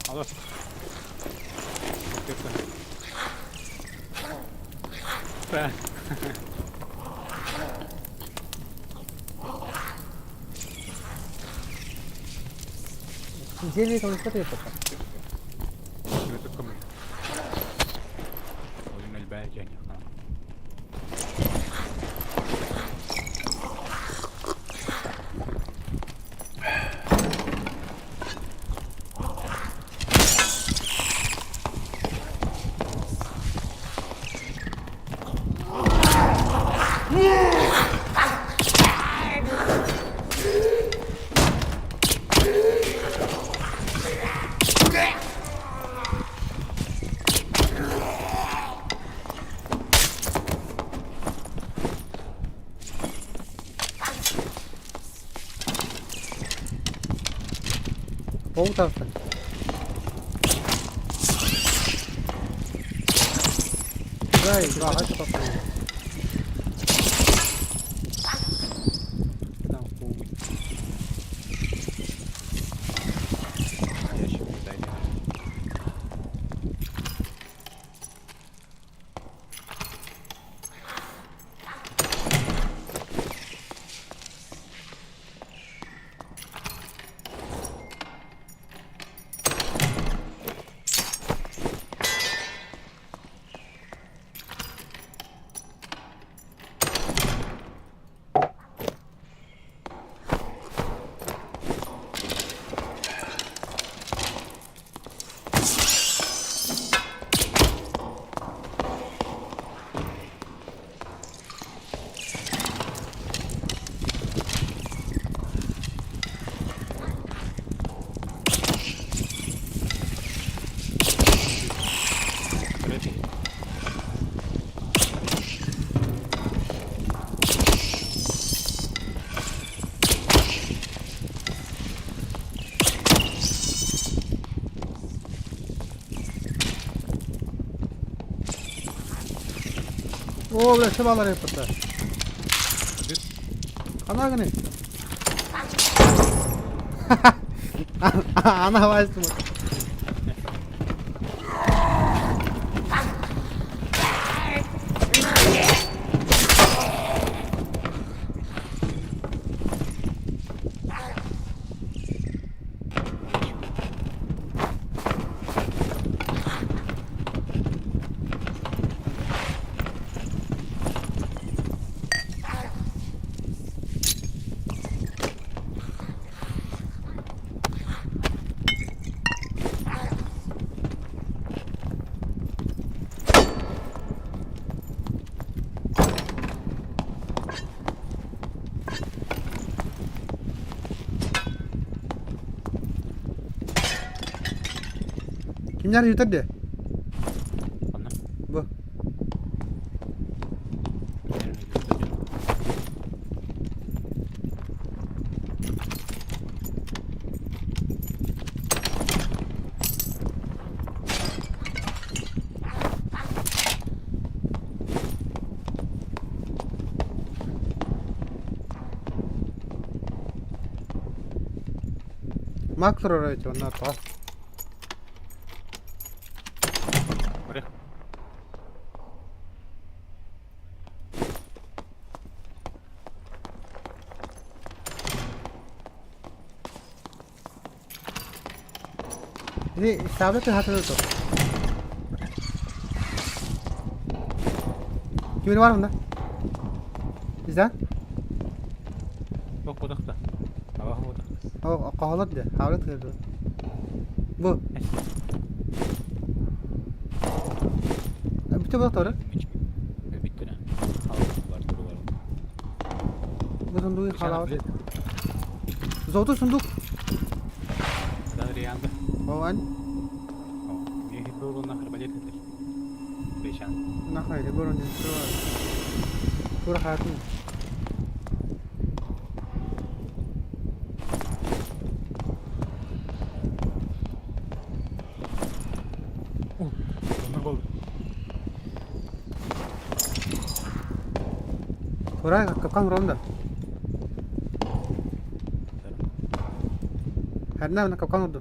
Алло. Бэ. Зелье там смотри пока. Oyun elbette. Ол таҕыста. Дай, баҕа тупаппын. Там хуй. Ящик дайте. Оо, бля, шыбалар эппиттэр. Ханаа гыный? Ана вайстым. Кимнэр ютар де? Ханна? Бу. Мак турар эти онно тоҕо. Бары. Ити саабыт тыһаатыны ту. Кимин бар мында? Издан? Бок бодохто. Абах бодох. О, qoholot de, havlat кырды. Бу. Бүтө бодохтору. Бүттүнэ. Бар туругар. Бу сундугу халават. Золотой сундук. Да, реально. О, ань. Мехи был нахер балет это. Бешан. Нахай, горон ден тура. Тура хатын. Онор бол. Тура капкан ронда. Хәрнә менә капкан урды.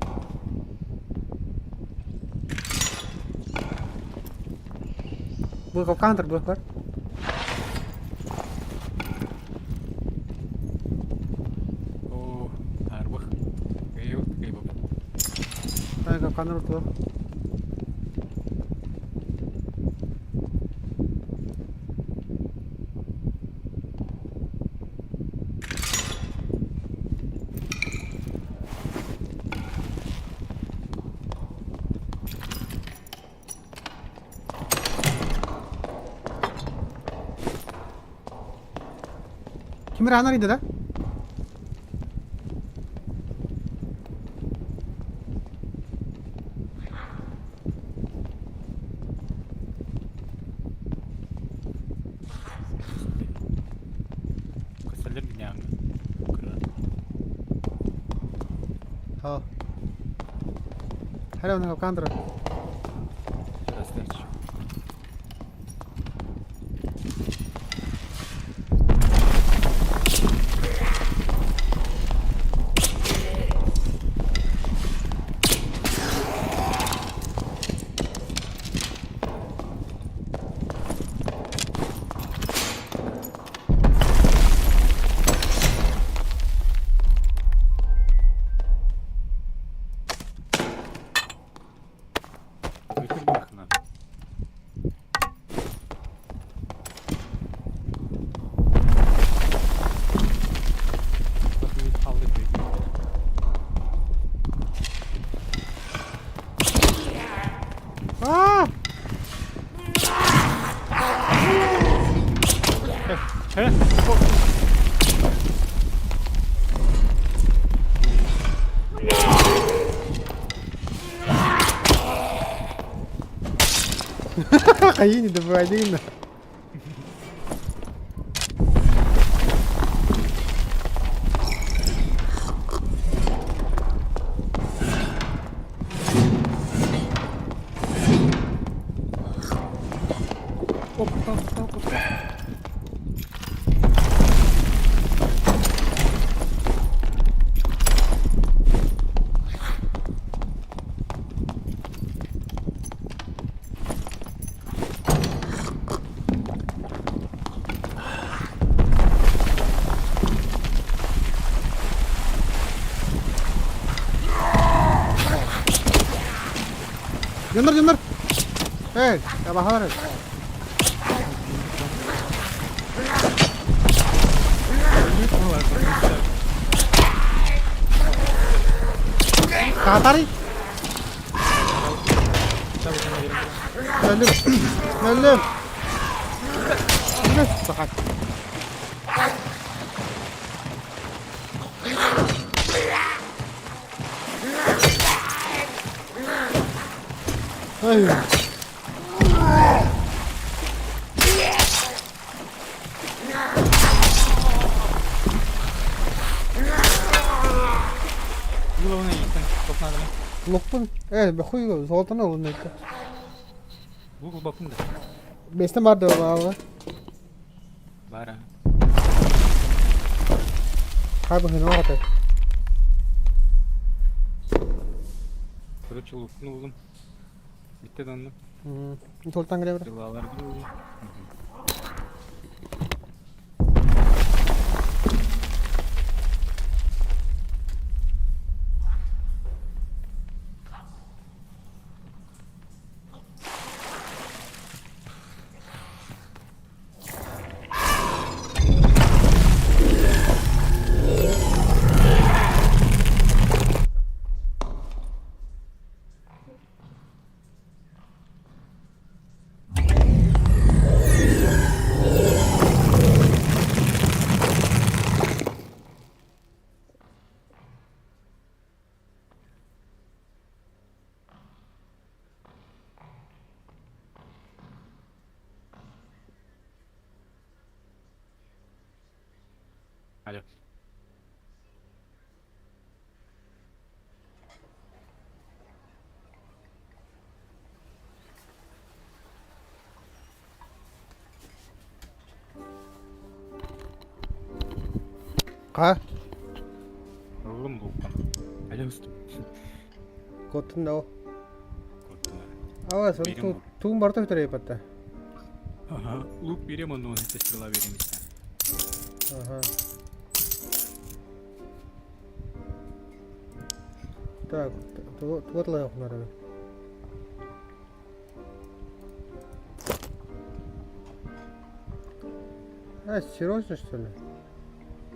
Бу капкандыр бу бар. О, арбах. Кайып, кайып. Ай капкан урды. Кимир анар иди да? Көсөлөр бинягы. Кыра. Ha. Хайа онно капкан турар. Здравствуйте. Ытыр быһыынан. Аа! Хайыны добивайдыгын да. Дьоннор, дьоннор! Эй, табаһалар. Хаатарый? Өллүм. Өллүм. Сахат. Ай. Лукпун, э, бахуй, золотоны ылын это. Лук ылбаппын да. Бэстэн бар да баала. Бара. Хай быһыны оҕото. Короче, лукпун ыллым. Bitti döndüm. Толтан кэлэ бара. Стрелаларбын ыллым. Алло. Ха? Ыллым лукпун. Алло, Куоттун да ол. Куоттун. Ава, сон туун барта бүтэр эпатта. Ага. Лук берем, он это стрела берем. Ага. Так, туга тылайахнар. А, серьезно, что ли?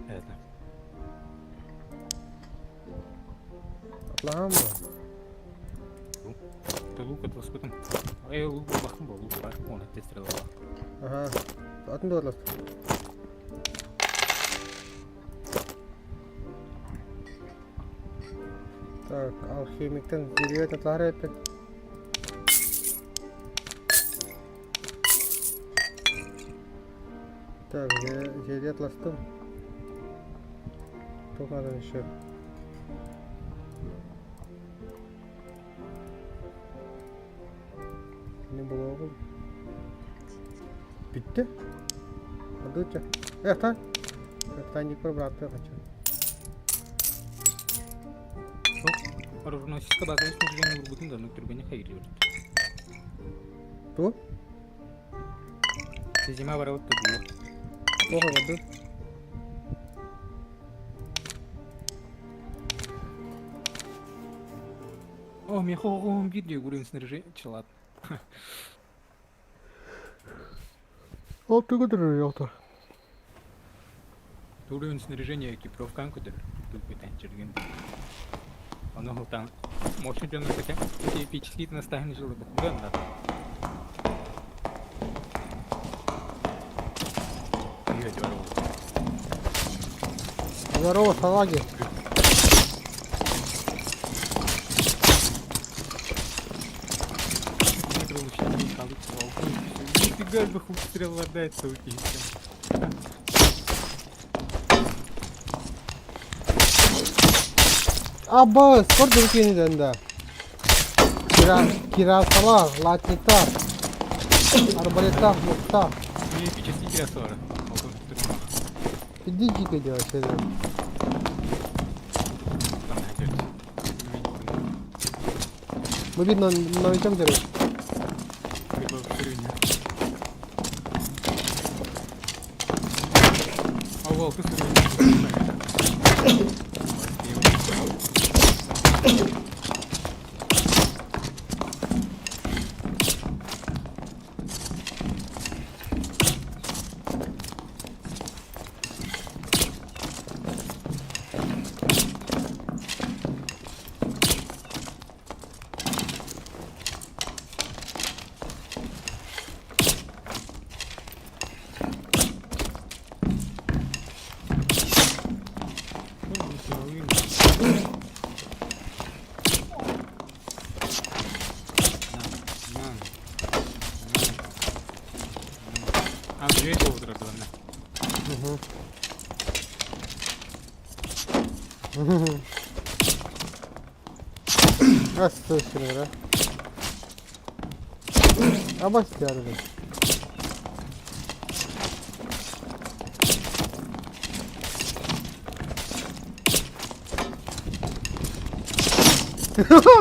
Это. Атлаһам бу. Это лук это лоскутом. Эй, лук бахым был, лук бар. Он это стрела. Ага. Атын дуотлас. Так, алхимиктен деревья атлаһар эппит. Так, зелье атластым. Тут надо еще. Не булуоҕум. Бүттэ. Адыча. Это? Это не братты хочу. Оруженосецка базовый снаряжение урбутун да, ну түргэнник хайгыыр. Ту? Зима барабыт да Плохо воды. О, меха оҕуһум биир диэ уровень снаряжения ладно. Ол тугу турар Уровень снаряжения экипировкаан көтөр. Тупитанчыргын. Ону хылтан мощный дьону сака эпический настаһын жылы бухган да. Здорово, салаги. Нифига бы хук стрела дать Абба, скоро дуркиниден да. Кира, кирасалар, латниктар, арбалеттар, луктар. Не эпический кирасалар. Иди дико делать, Мы видно новичок держит. Угу. Раз, да? Абас ярды.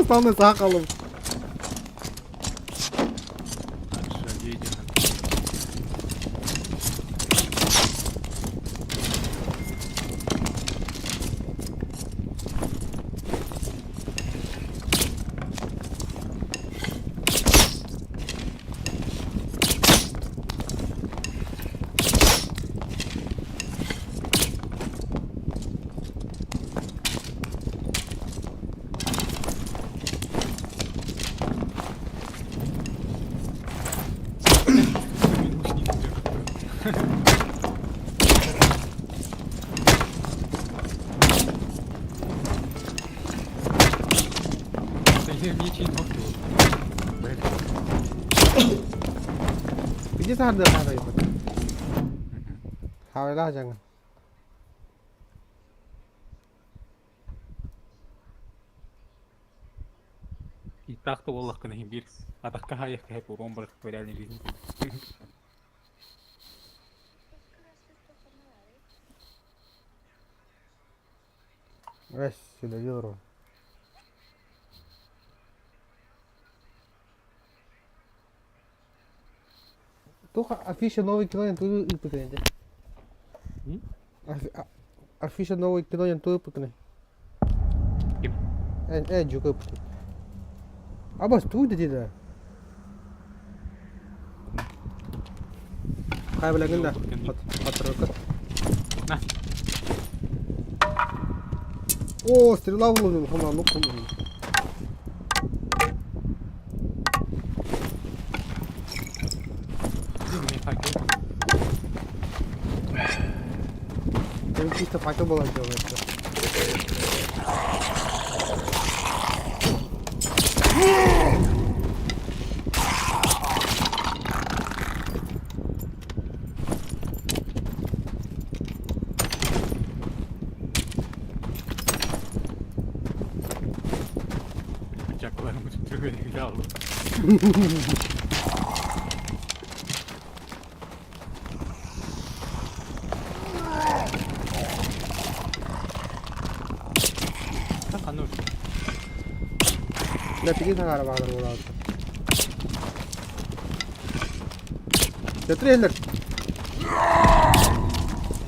Основной сақалым. Где сахар хавай? Хавайла jangan. И так-то буоллаххына иһин биир атахха хаайах киһи урон бар в реальной жизни. Раз сюда делаю. Туха афиша новый кино не ту ыпытын. Афиша новый кино не ту ыпытын. Э, жука ыпытын. Абас ту деди. Хай билеген да. Хатырыкы. На. О, стрела булдым, хама, ну кум. Чисто факел была делается. Чакларым түргөнү. Да пиги саҥара баҕалар буолаабыт. Петр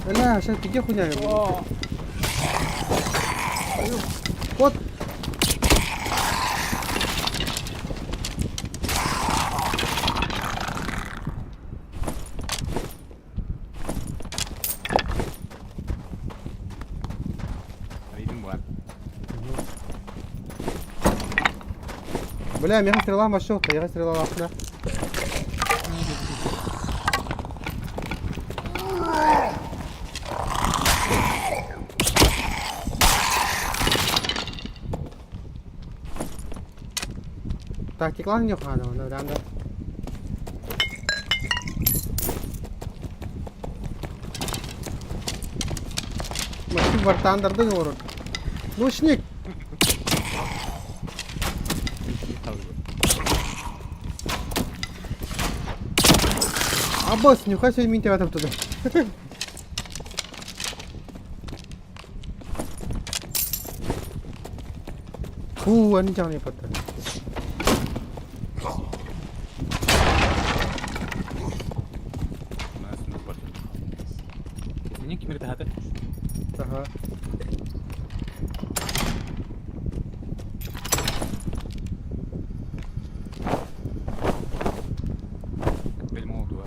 Бля, сейчас пиги хуйня. Вот. Арыйдым буолан. Бля, меха стрела машел, я стрела лапна. Тактиклан не хана, ну да. Максим Вартандарды олорор. Лучник! Аббас, нюхай себе мин тебя там туда. Фу, они не паттар. Кисини кимир тахата? Ага. Бельмолдуа.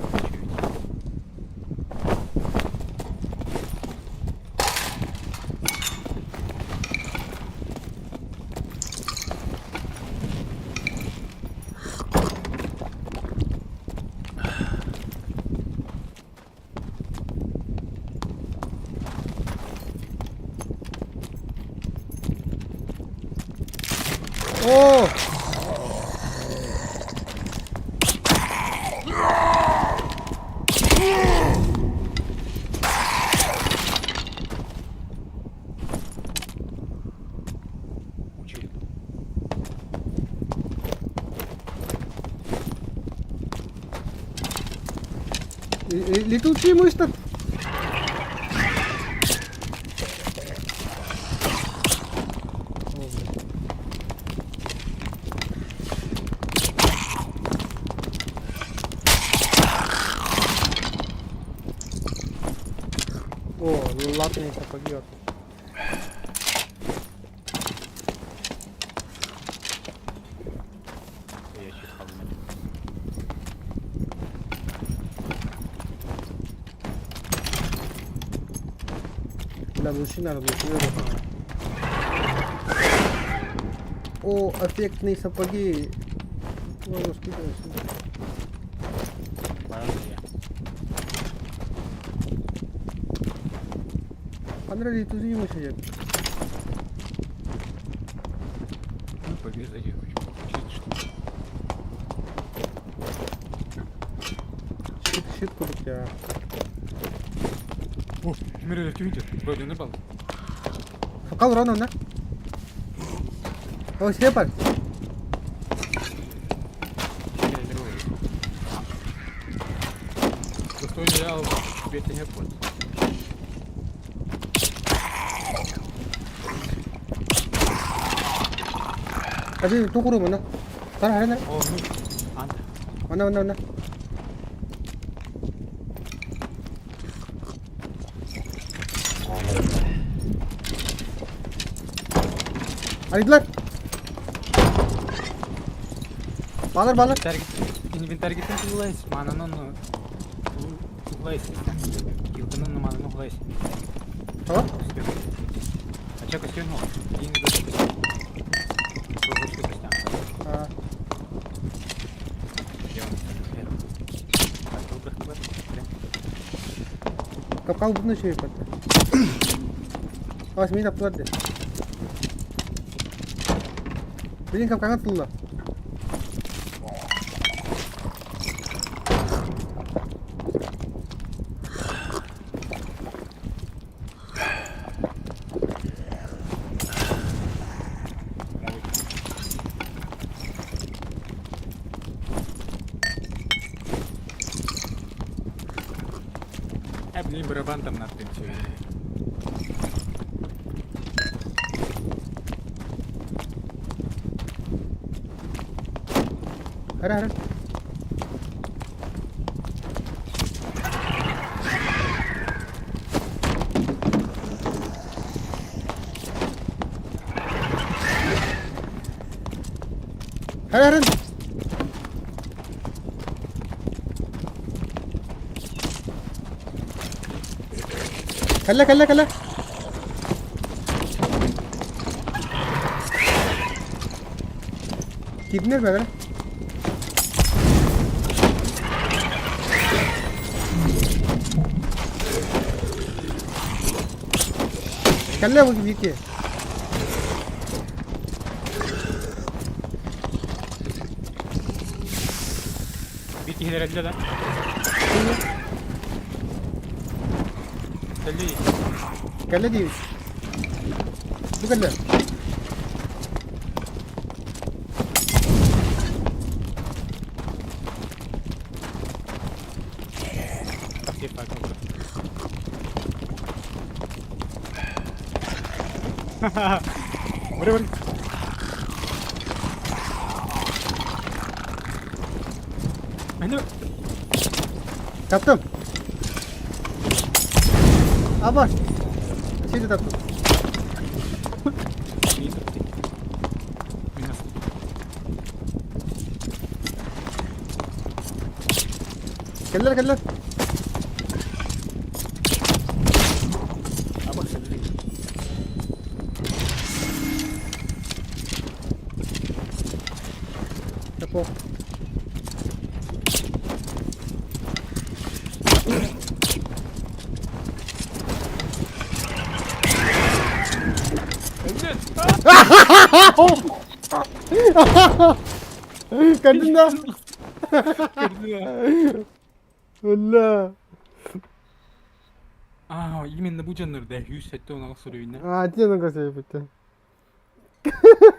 О! Учили. Летучие мышцы. О, латные сапоги. Я чуть подумать. Бля, лучи надо, лучи надо. О, эффектные сапоги. Ладно, скидывайся. Андрей, ты же сидят. Ну, побежали, хочу получить что. Щит, щит куда О, Мирель, ты видишь? Вроде не был. Фокал урон, да? О, слепар. Достойно я тебе не под. Abi тугуру мына. Тар харана. О, ну, анда. Она, она, она. Арыйдылар. Балар, балар. Инвентарь тулайс, мананын тулайс. Килтынын мананы тулайс. Tamam. А чё костюм? Деньги костюм. Костюм. А, Где он? Капкан бұны шөйіп кетті. Ас, мен таптылар де. Блин, капканға тылла. А, блин, барабан там надо все. Хара хара. Хара хара. Кэллэ кэллэ кэллэ. Киирдинэр бэҕэрэ. Кэллэ бу Вики. Биир киһилэр эллэ да. Кэлли. Кэллэ диибит. Бу кэллэ. Бары бары. Мені Таптым. Абаш. Сиди таптым. Кэллэр кэллэр. Такого. Көрдүн да? Өллө. А, именно бу дьоннор да 170 суруйна. А, тиэнэн көрсөйбүттэ.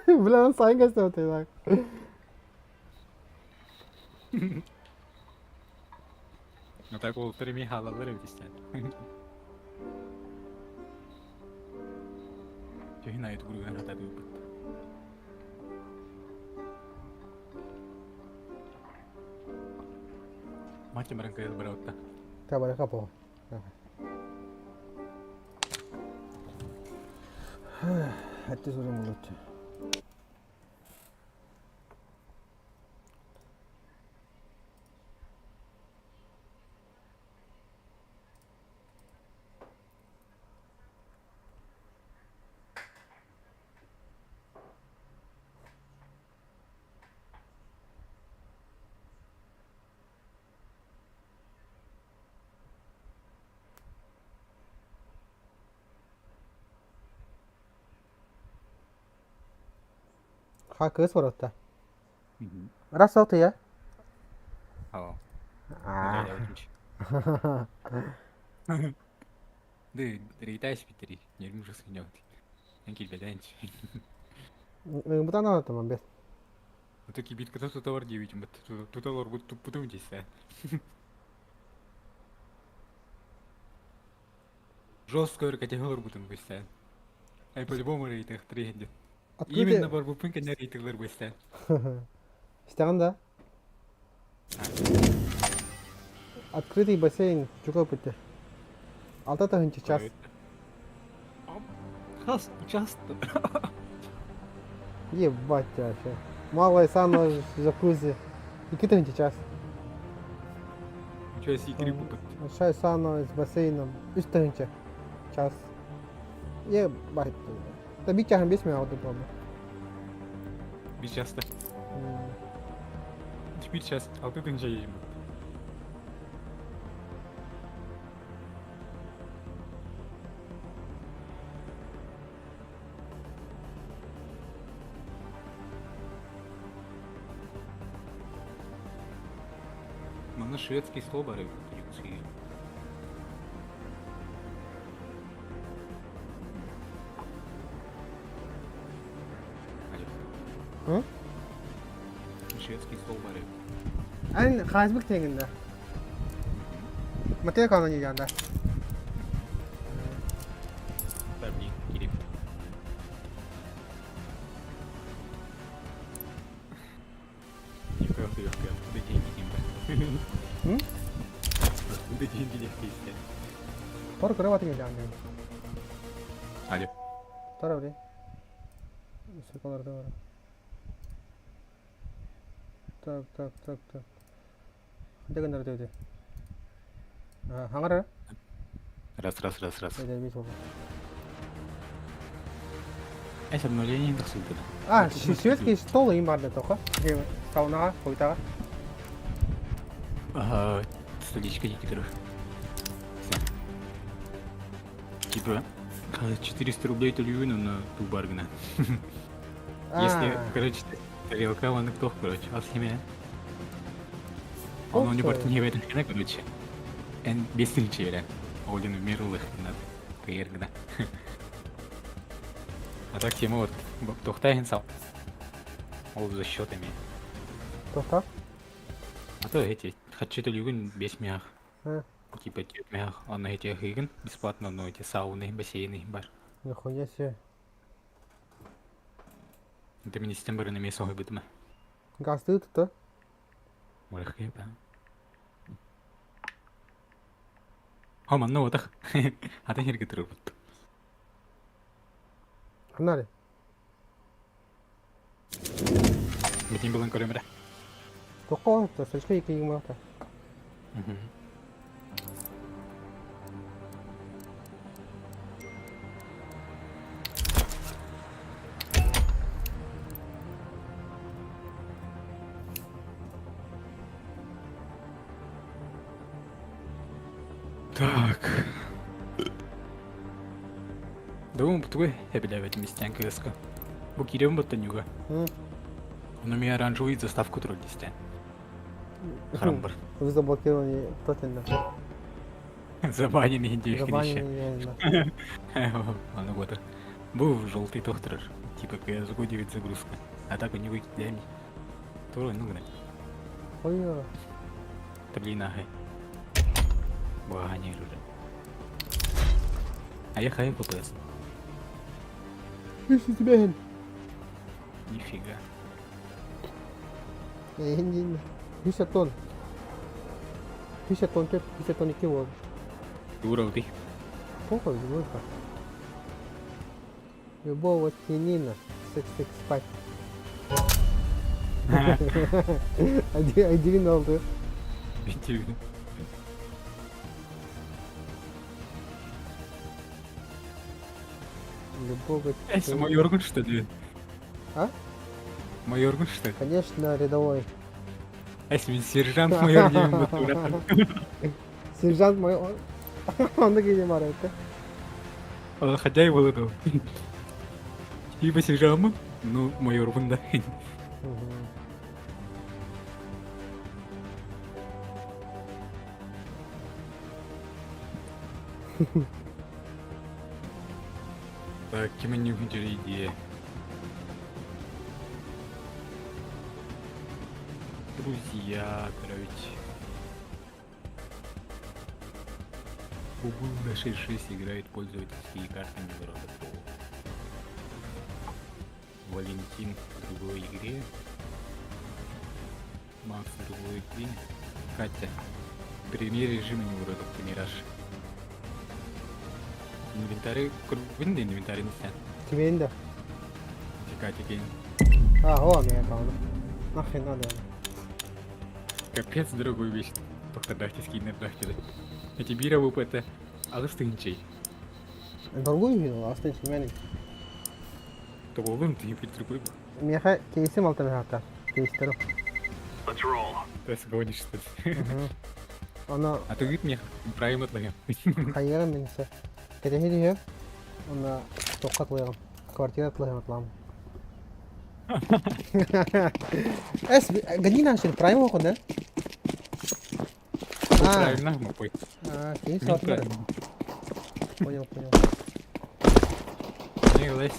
Бля, сайын көстөөтөй Ну так уолаттар эмиэ хаалаллар эбит истэн. Төһүн айы тугуруган хатадыыппыт. Мачча баран кыйыл барабытта. Табара капо. Әтте сорым болот. Ха кыыс барытта. Раз я. Аа. Аа. Ды, рейтайс битери, нервим жестко Эн килбеденч. Бутан алатаман бес. Это кибитка туталар диэбитим туталар туппутум десэ. Жестко категория бутум быстан. Ай по-любому рейтинг тренде. Именно барбупын кене рейтинглер быстан. Истэҕин да? Открытый бассейн чугас пути. Алта тыһыынча час. Хас часто. Ебать вообще. Малая сауна джакузи. Икки тыһыынча час. Чё сикири бупут. Большая сауна с бассейном. Үс тыһыынча час. Ебать. Да бит чаһын бес минут буолла. Bir часто. Bir час. Алты тыһыынча ейм. Манна шведский стол баар эбит Якутскайга. М? Шведский стол баар эбит. Эн хаасбык тэҥиннэ. Матея канон диэн да. Табни, кирип. Откуда деньги ким Откуда деньги диэхтиистэн? Тор кыра батыҥ илэҕин. Алло. Тор абри. Сыкаларда бар. Так, так, так, так. Ханта гыннар өтө Хаҥар Раз, раз, раз, раз. Эдэрбит буолла. Эс обновление тахсыбыта. А, шведский стол им барды тоха. Саунаға, қойтаға. Ага, столичка некоторых. Типа, 400 рублей төлүүгүн онно туу баргына. Если, короче, тарелка вон кто, короче, ас хеме. Он у него не в этом, короче. Эн 5000 берен. Один в меру лыхтынат. Кыйыргына. А так тема вот тохтайын сал. Ол за счетами. Тохта? А то эти, хочу төлүүгүн 5 мях. Типа 4 мях, он эти хыгын бесплатно, но эти сауны, бассейны бар. Нихуя себе. Это министен бары на месо бытыма. Газды тұты? Мурахы, да. О, манна отах. Ата херге турбут. Ханнари? Битин булан көрөмөрө. Тоққа то сочка екі мақта. Так. Думаю, твой эбилээбит мистен кыыска. Бу киирэн баттанюга. Ону ми оранжевый заставку турар дистэн. Харамбар. Вы заблокировали тотально. Забаненный индейский. Забаненный. Аны вот. Бу желтый тохторор. Типа CSGO 9 загрузка. А так у него кидами. Тура, ну гна. Ой. Таблина хай. Бага уже. А я хай ППС. Если тебя Нифига. Не, 50 тонн. 50 тонн, 50 тонн 2 буолла. Дура ты. Похуй, любой. Любого тенина 665. Один oldu. Битти. Любого Эс, майоргун что ли? А? Майоргун что ли? Конечно, рядовой. Эс, мин сержант майор диэн бутура. Сержант майор. Онда кейде бар это. Хотя и было то. Типа сержант, ну майорбун да. Так, ким не идея. Друзья, короче. Google 6.6 играет пользовательские карты Международного. Валентин в другой игре. Макс в другой игре. Катя. Премьер режима не уродов, ты мираж. Инвентарь, көрбүн да инвентарь не Кимин да? Катя кейн. А, о, меня там. Нахрен надо. Капец, дорогой вещь. Только дахти скинер дахти. Эти бира ВПТ. Алыс тыгынчей. Дорогой видел, остынчы мен. Тоголун ты другой. Меха кейсим алтын хата. Кейстеру. То есть гонишь что ли? Она А ты говорит мне правильно отлагам. хайырым минсе. Кетехи Она тоққа Квартира тлыгым атлам. Эс, гадина шин прайм оқы, да? Правильно, мапой. А, кейс атлар. Понял, понял. Не лайся.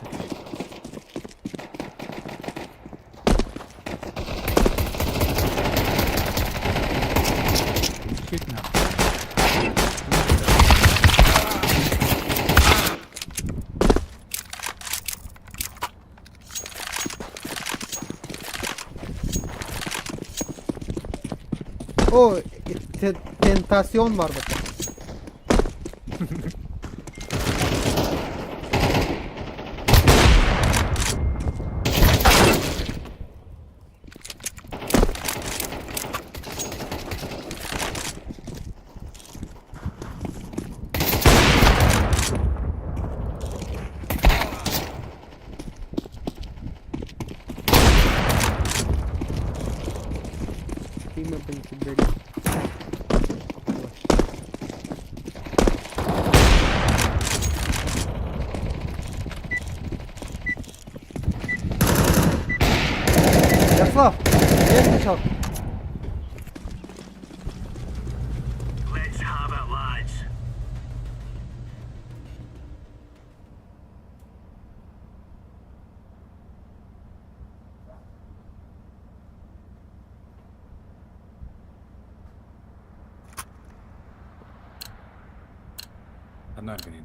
Чуть нахуй. О, тентасион бар бата. Ярослав, я сначала. Одна органин.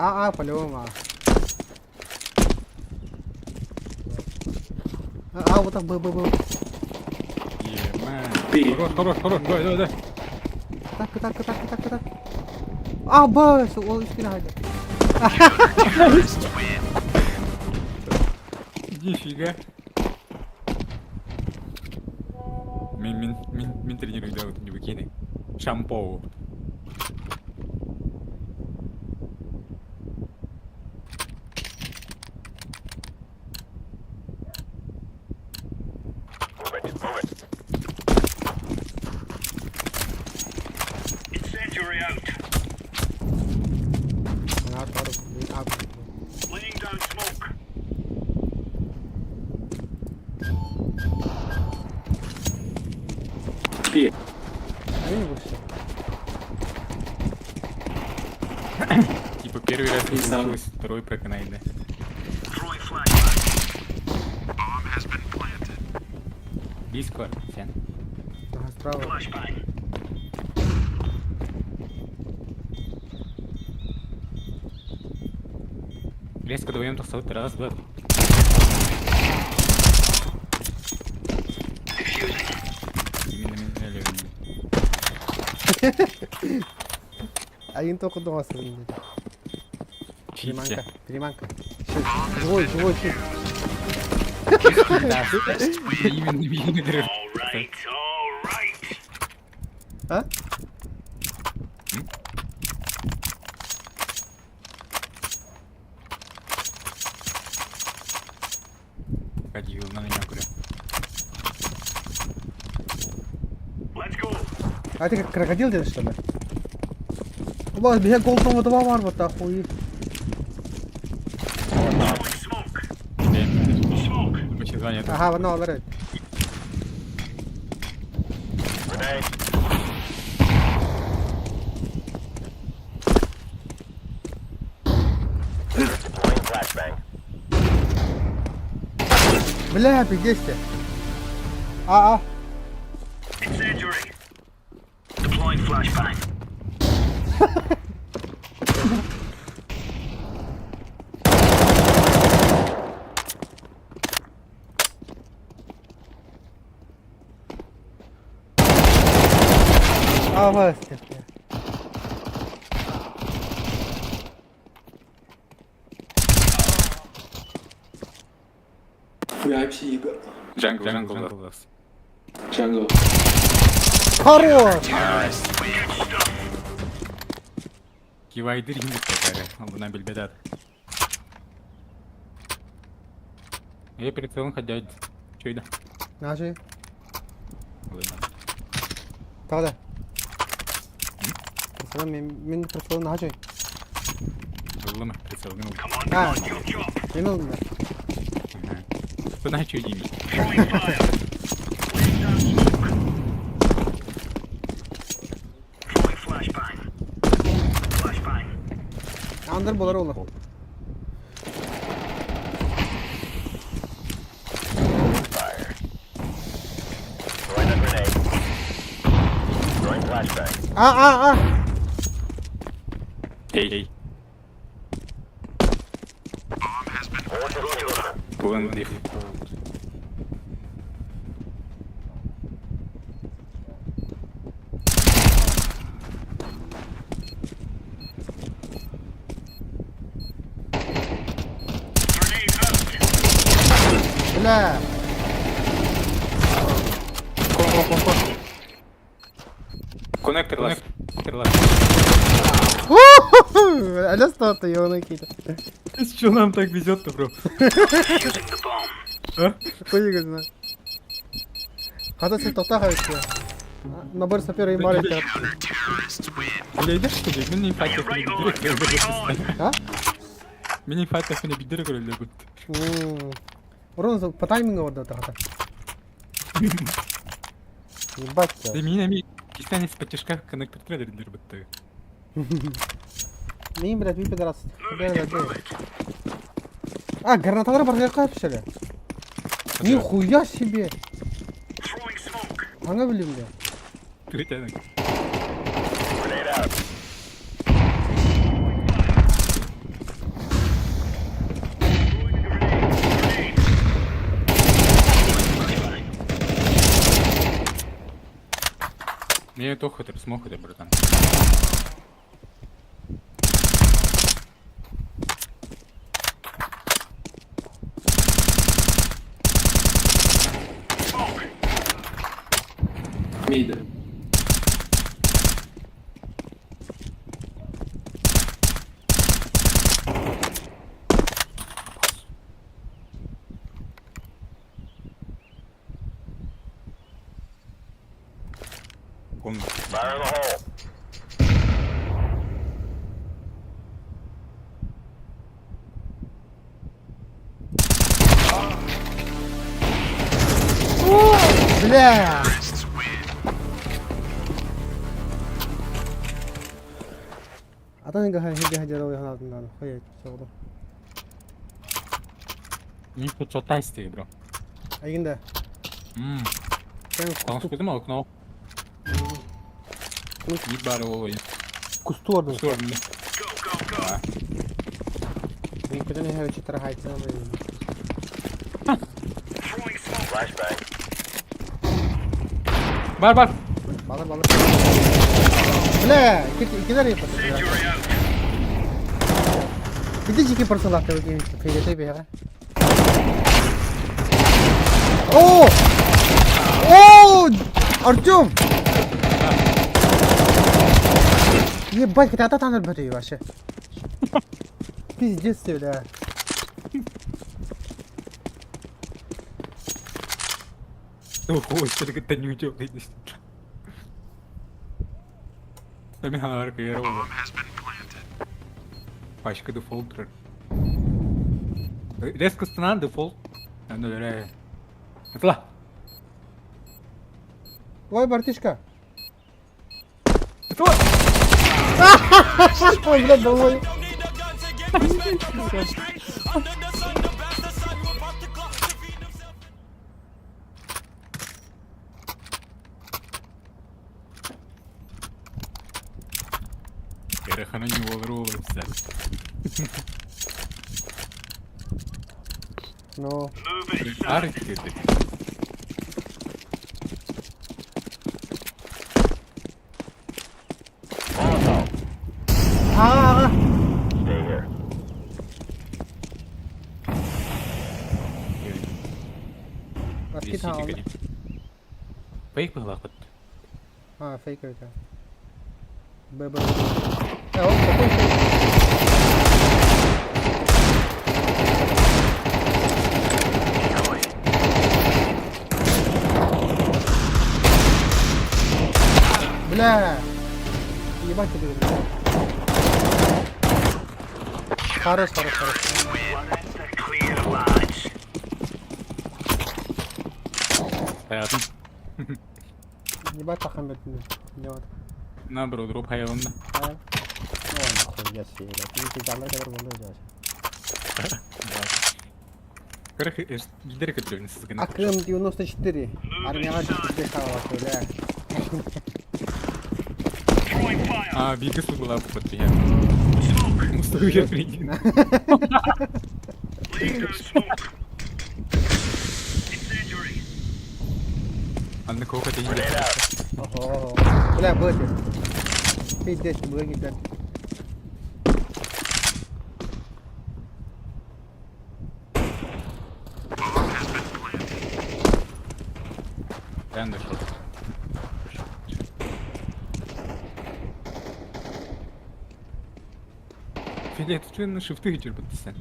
А, а, по-любому А. А, а, вот там Б, Б, Б. Е, Хорош, хорош, хорош, давай, давай, давай. Так, так, так, так, так. А, Б, ол үстүнэ хайда. Нифига. Мин, мин, мин, мин тренирую да, вот не выкины. Шампоу. Пи. Типа первый раз не И сам. получилось, второй проканай, да. Близко, Сен. Ага, справа. Резко вдвоем тахсабыт, раз, два. Именно меня любят. Один только дома сразу. Чите. Приманка, приманка. Живой, живой, живой. Да, именно меня любят. А? Ходил на меня, говорю. А ты как крокодил делаешь, что ли? Оба, бега голдного два варва, охуеть. Ага, вон олар. Бля, пиздец ты. А, а. А, вас ты. VIP 一个 Jungle, jungle, jungle. ，Jungle。 Хорош! Кивайдыр индик такая, он на бельбедат. Я перед целым ходять. Чё это? Наши. Ладно. Тогда. Прицелом, мен прицелом наши. Ыллыма, прицел гынул. А, мен ылдым. Куда чё дими? Андыр болар олар. А, а, а! Эй, эй. Туган default. Бля! Кон, кон, кон, кон. Connector left. Connector left. Аля статы, ёбаный какие-то. Что нам так везет-то, бро? А? Хуй его знает. Хата сен тоқта қайсы. Набор сапера и маленький. Бля, идешь что ли? Мин инфайт не бидер. А? Мин инфайт не бидер көрөлөр бут. Урон по таймингу орда хата. Ебать Да тебя. мин эми кистен испэтишка коннектор трейдер бут. Мин, блядь, ви пидорас. А, гранаталар бар жаққа пішілі. Нихуя себе! Аңа білем бе. Третья. Не, то хотя смог это, братан. Mid. Он Бля! Atan га хиге хажара ханатынан хуя соғды. не подшатайся, бро. Айгында. Сен Там сколько мало кнопок. Ебар его. кусту ордың. Что, блин? Мен көтен хәвче тарахайтсан. Бар, бар. Балыр балыр. Бля, икилер япты. Иди жеке парсалақты өте фейдете беға. О! О! Артем! Ебать, когда таныр бөтей вообще. Пиздец тебе, бля. Ого, что-то не уйдет. Пачка дефолт. Резко стана дефолт. Ну, да, Это. Ой, братишка. Это. Ой, блядь, домой. Эрехана не волрулся. Ну, Арки. а, Баскет алды. Фейк был охот. А, фейк это. Б, Б. А, он какой фейк? Бля! Ебать тебе, бля. Хорош, хорош, хорош. Понятно. Ебать пахан бетінде. Не вот. На, бро, дроп хайванна. А? О, нахуя себе, блядь. Ты пизданой, который буду делать. Короче, лидер который не АКМ-94. Армияға жеткізбей қалады, бля. А, бигас была под меня. Мустую я приди. Анны кока тиийэн Ого. Бля, быты. Пиздец, быгитер. Прям дошел. Федя, ты что на шифты теперь подписан?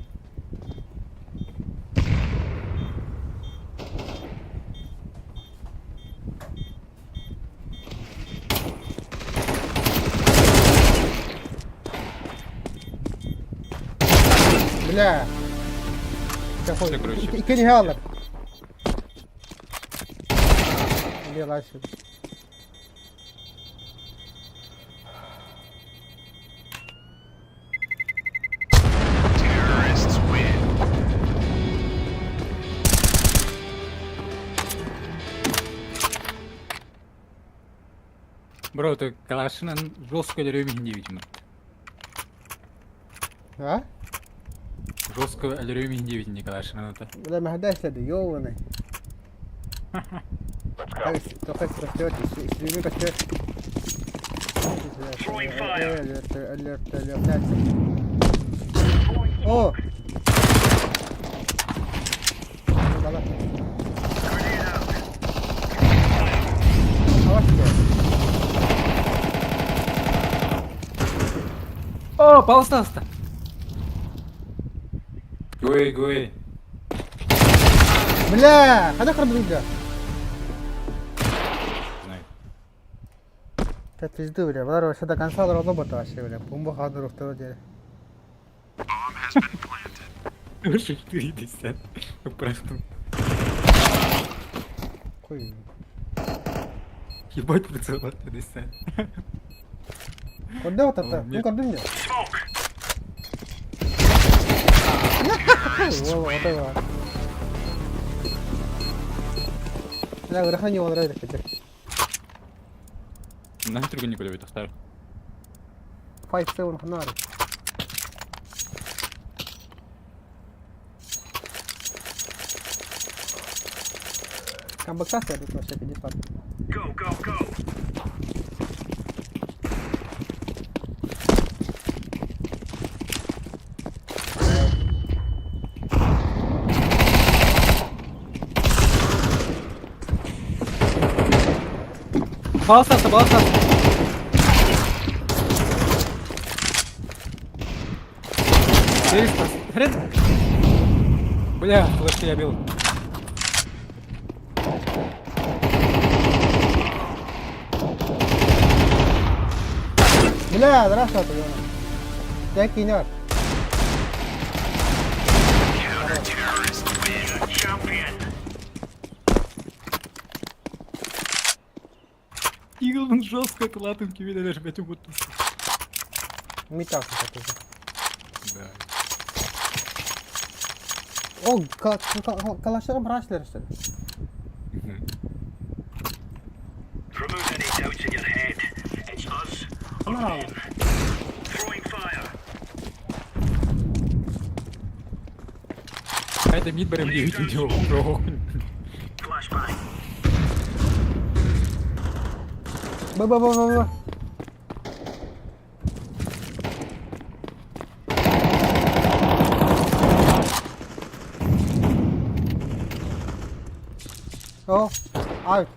Бля. Какой? Всё, короче. Икки хаалар. Бля, Бро, ты калашынан жестко өлөрүм иһин диэбитим. А? Жестко өлөрүм иһин диэбитин Николашынан это. Бля, мэһэйдээсэ ёбаный. Только растет, слюни растет. Алерт, алерт, алерт. О! Давай. О, пожалуйста. Гуэй, гуэй. Бля, когда храбрыга? Знаю. Да пизду, бля, бұлар вообще до конца робота вообще, бля, бомба хадыров второй деле. Шифты десят. Просто. Хуй. Ебать прицел десят. Куда вот это? Ну, куда мне? Вот это. Бля, ырахан не олорор эбит. Нам другой не куда тахтар. 5-7 ханары. Камбэктас я тут вообще 50. Go, go, go. Пожалуйста, пожалуйста. Хрен. Бля, флешки я бил. Бля, здравствуй, ты, Я кинет. Champion. Игл жестко клатым тебе даже опять будто. Металл какой-то. Да. О, калашером браслер, что ли? Remove any doubts in your head. It's us or No. them. Throwing fire. Это мид берем 9 видео, бро. Flashbang. Б, Б, Б, Б, Б. О, out.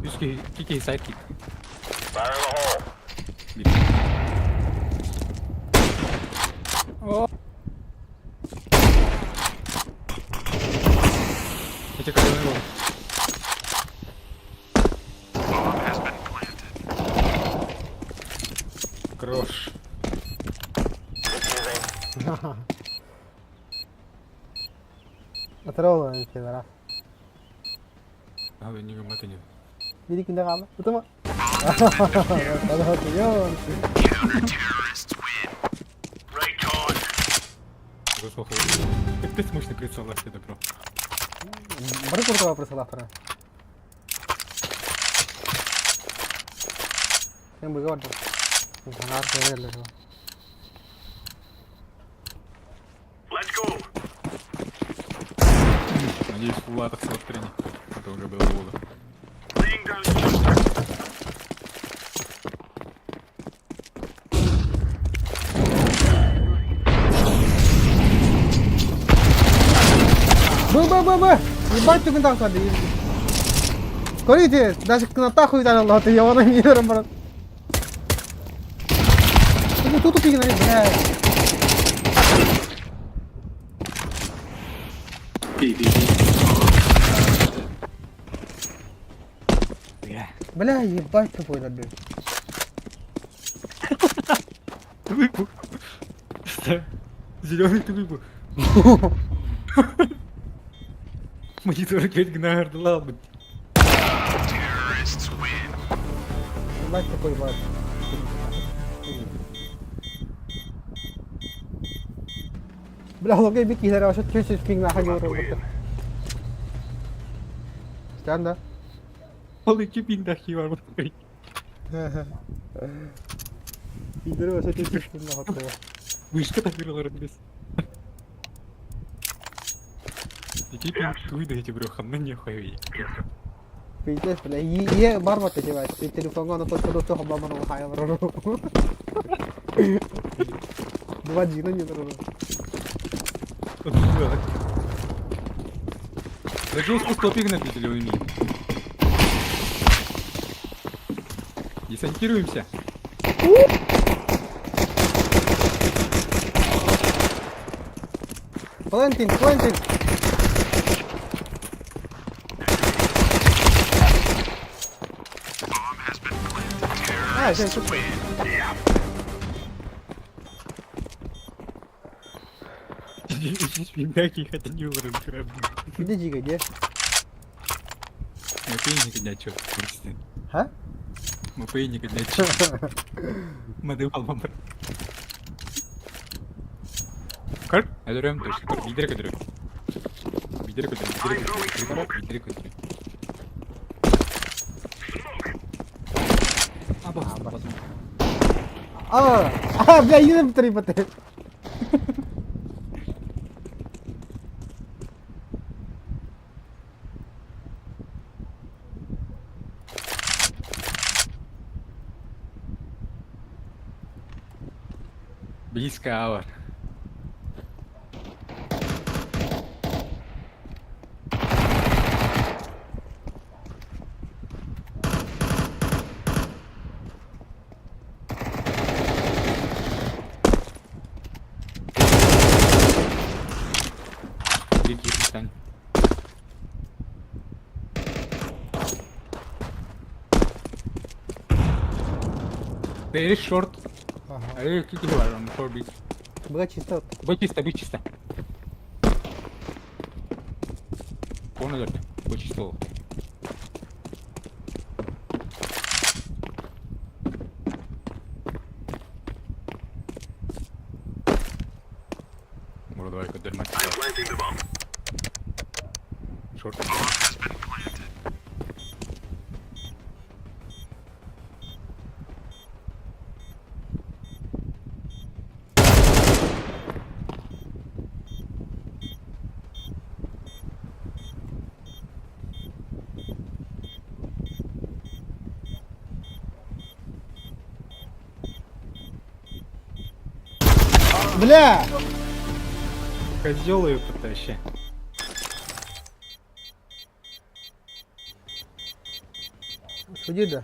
Үс кики сайт кик. Fire in the hole. О. Эти колены. Крош. Оторвал он пидорас. А, не это не. Бери күндә калды. Утыма. Right on. Капец мощный прицел вообще добро. Бары куртуга прицел автора. Сен быга барды. Жанар көрелер. Let's go. Надеюсь, фула тахсыбаттар ини. Это уже было буолуо. Laying down smoke. Б, Б, Б, Б! Ебать ты тахсады. Көрите, даже кынаттаах хуйдан ты явана миэрем баран. Тут тупик на бля. B, B, B. Бля. Бля, ебать тупой да, блин. Выбух. Зеленый ты выбух. Монитор кэль гнардылаабыт. Ебать такой бат. Бля, логай бик киһилэр аша 400 пинг наха говорю. Стан да? Ол икки пиндахи бар бу. Пидоры аша 400 пинг наха говорю. Вышка тахырылар билес. Ики пинг туйда эти бро ханна не хуй. Пиздец, бля, е бар бат эти бат. Телефонга на только до того бабана хая бро. Два джина не бро. Да жестко стопик напители уми. Десантируемся. Planting, planting. А, это тут. Пиндаки хотя не урын Где джига, где? Мапейник для чё? А? Мапейник для чё? Мадывал мамыр. Көр, әдірем точно, көр, бидер көдірем. Бидер көдірем, бидер көдірем, бидер көдірем. Аба, аба. А, а, бля, юнем три бате. Близко авар. Беги, встань. There is short. Ага. А я кики говорю, он short big. Бля, чисто. Будь чисто, будь чисто. Понял, будь чисто. Bro, давай көтөр мать. I'm planting the bomb. Short. Бля! Козел ее потащи. Суди, да.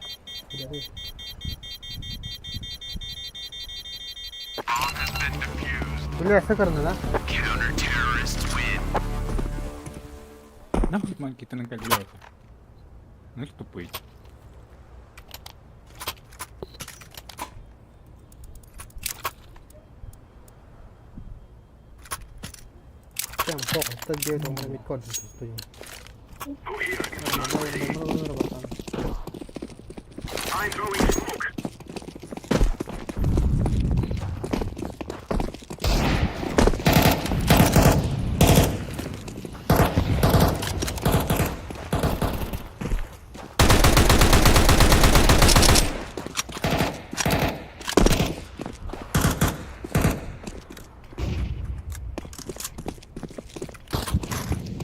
Бля, шикарно, да? Нахуй манки ты на как делать? Ну это тупые. Прям похуй, 109 он на мидкорде стоит. Oh, here. I'm throwing smoke.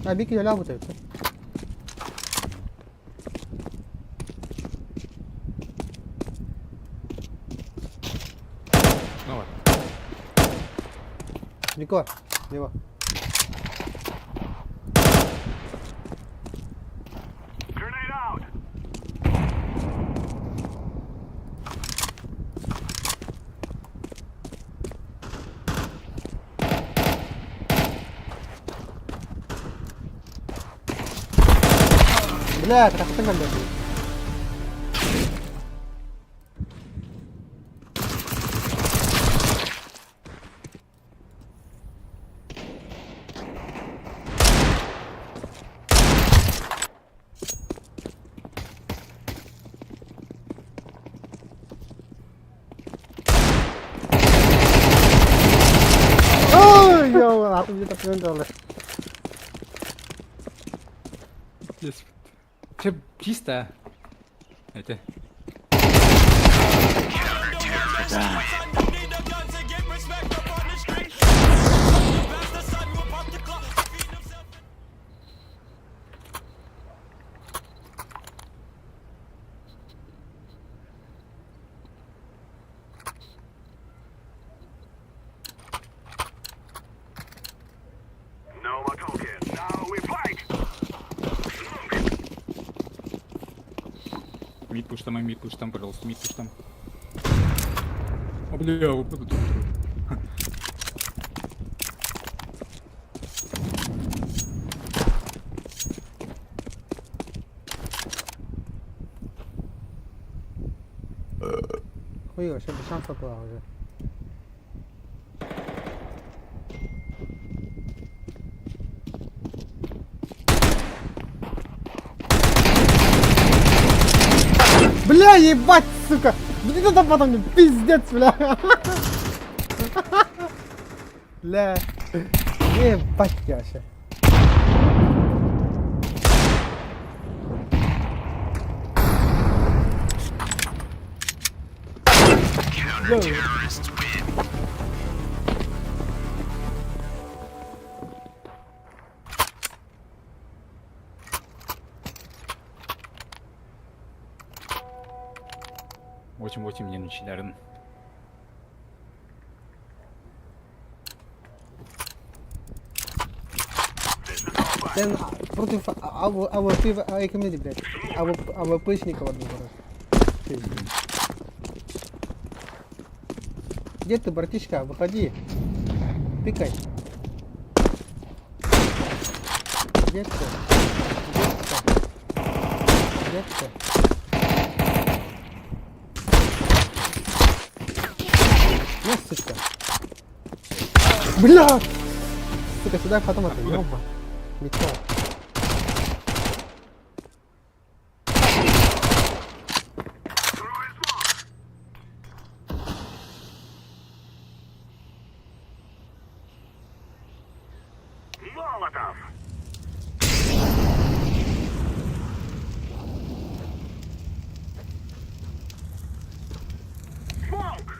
А бики өлө эбит. Ну вот. Нико, лево. Grenade out. Бля, тахтан кэллэ. Ой, ё, а ты где-то прендал. Че, чисто? Это. No more talking. Now we fight. Мид пуш там, мид пуш там, пожалуйста, мид пуш там. О, бля, вот это тут. Хуй, вообще без шансов было уже. Бля, ебать, сука! Блин, это потом мне пиздец, бля. Бля. Ебать я вообще. Очень-очень мне начинарын. Ten против АВП экономики, блядь. АВПшников одного короче. Где ты, братишка? Выходи. Пикай. Где ты? Где ты? Где ты? На, сучка. Бля! Сука, сюда потом это, ёба. Метро. Molotov. Smoke.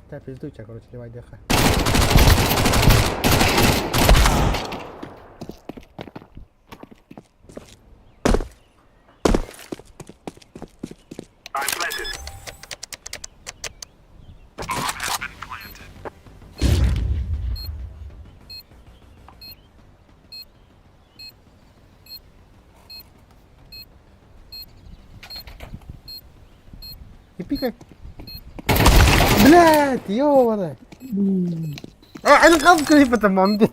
Да, пизду тебя, короче, ливай деха. I'm planted. И пикай. Блядь, ёбаная. А, это как клип это мамбит.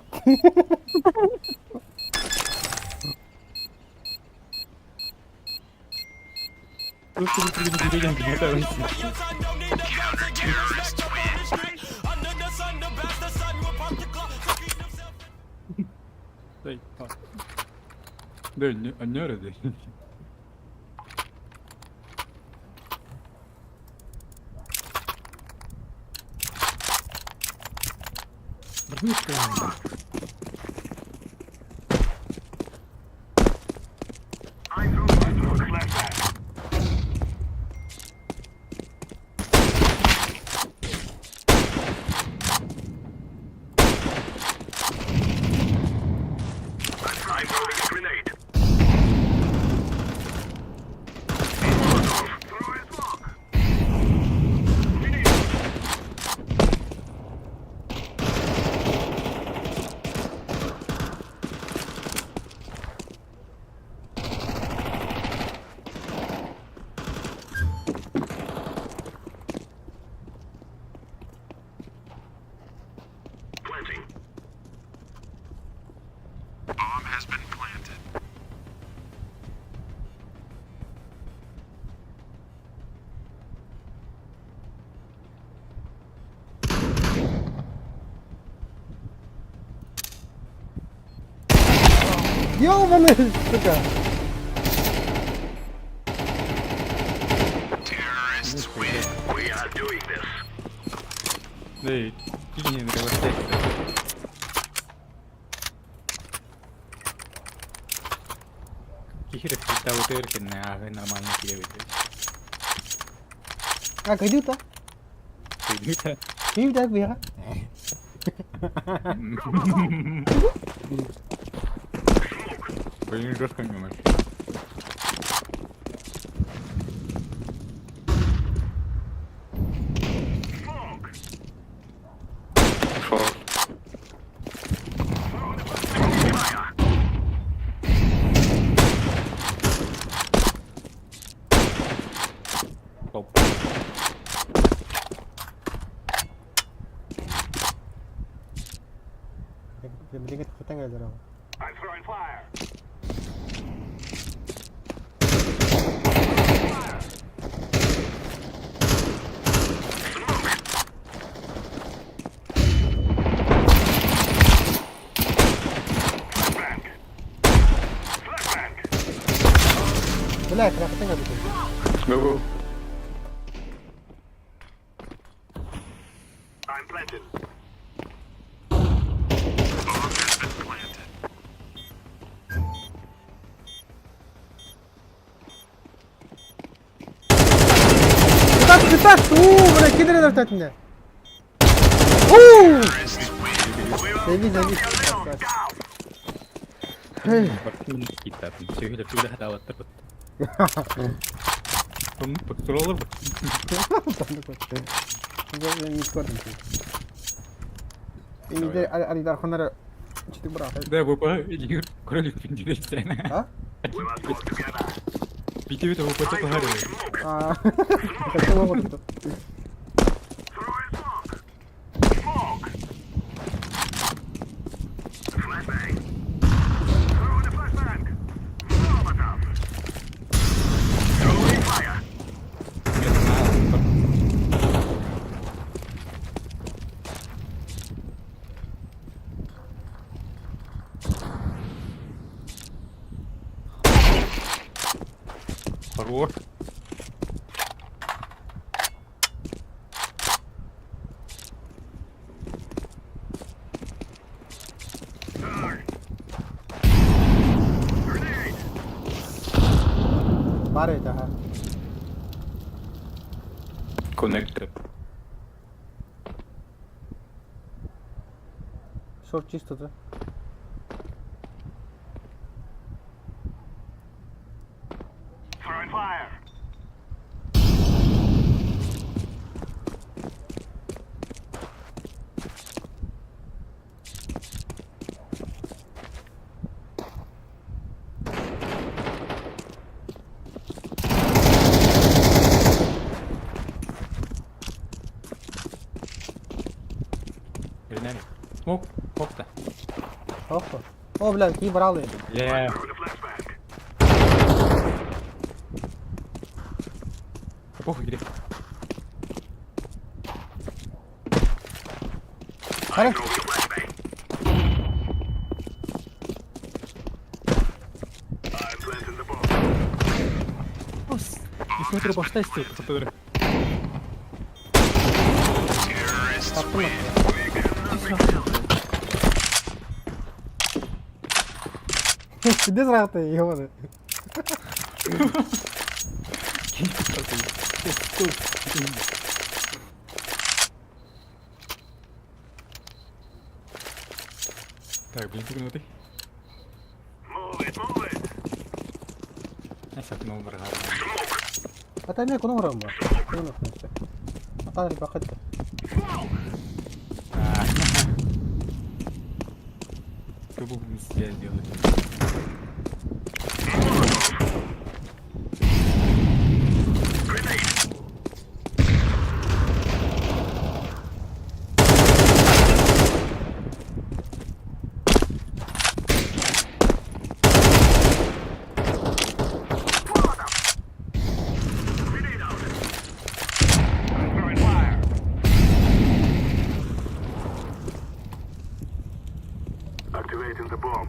Да, не, а не рады. Ёбаный, сука! We are doing this. Дэй, киһини ревертексе. Киһи рефлектабытыгар кэннэ ааһы нормально киирэбит. А, кыйдыта? Кыйдыта. Кыйдыта быһа. Блин, жестко не умеешь. Шорт. Оп. Билигин хатан кэлэр. I'm throwing fire. Flashbang. Flashbang. Бля, хатан кэлбит. Go, go. I'm planting. Кытат, кытат! Уу, бля, кидер өртөтүнэ. Уу! Заби, заби. Hey. Сөһүлэр түгүлэ хатаабаттар бут. Оннук бу, туралар бу. Не скордим. Имиде аридар хонара читик брат. Да, бу па, илигир королик пиндиресен. А? We must work together. Бити бит бу па тухары. А. Как его тут? Throwing smoke. Smoke. Flashbang. Throwing a flashbang. Molotov. Throwing fire. Хорош. Grenade. Бар это, ага. Connected. Шорт чисто, да? Throwing fire. Гринали. Смок, хопта. Опа. О, бля, какие бралы. Бля. Throwing a flashbang. Похуй, где? Хорош. Throwing a flashbang. I'm planting the bomb. И смотрю, башта стил, который. Таптым. Где сразу ёбаный? Так, блин, ты Move it, move it. Asa ну барга. А там я куда урам ба? Куда А там бакыт. Что будем сейчас делать? Grenade. Көрдүҥ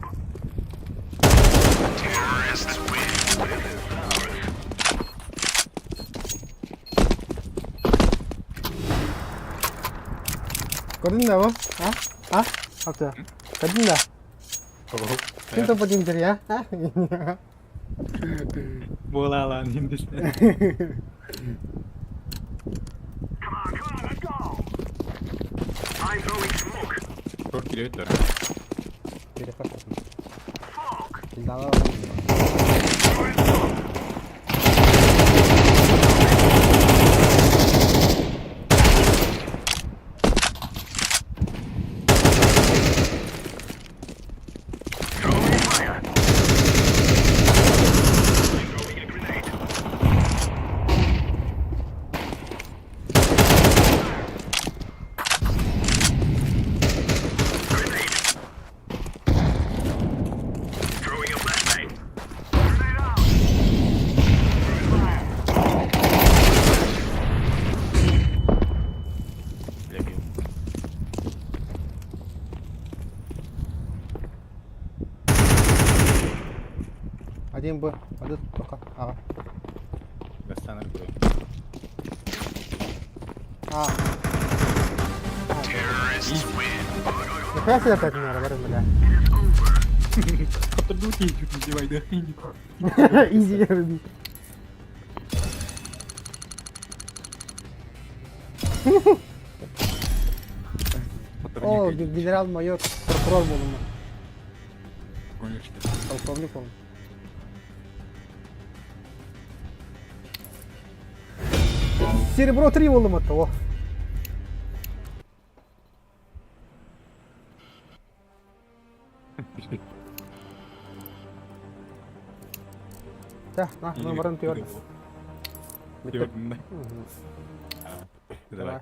да бу? А? А? Алта. Көрдүҥ да? Ким топпутун а? Буолаалаан индистэн. Тур киирбит дуо? Бля, бил. Один Б, один только. Ага. Достанар курай. А. Нихуя себе опять меня говорю, бля. Изи, руби. О, генерал-майор, прокурор был Конечно. полковник он. Серебро 3 волым это, о. Да, на, ну баран ты Твердый, да? Давай.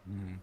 Давай.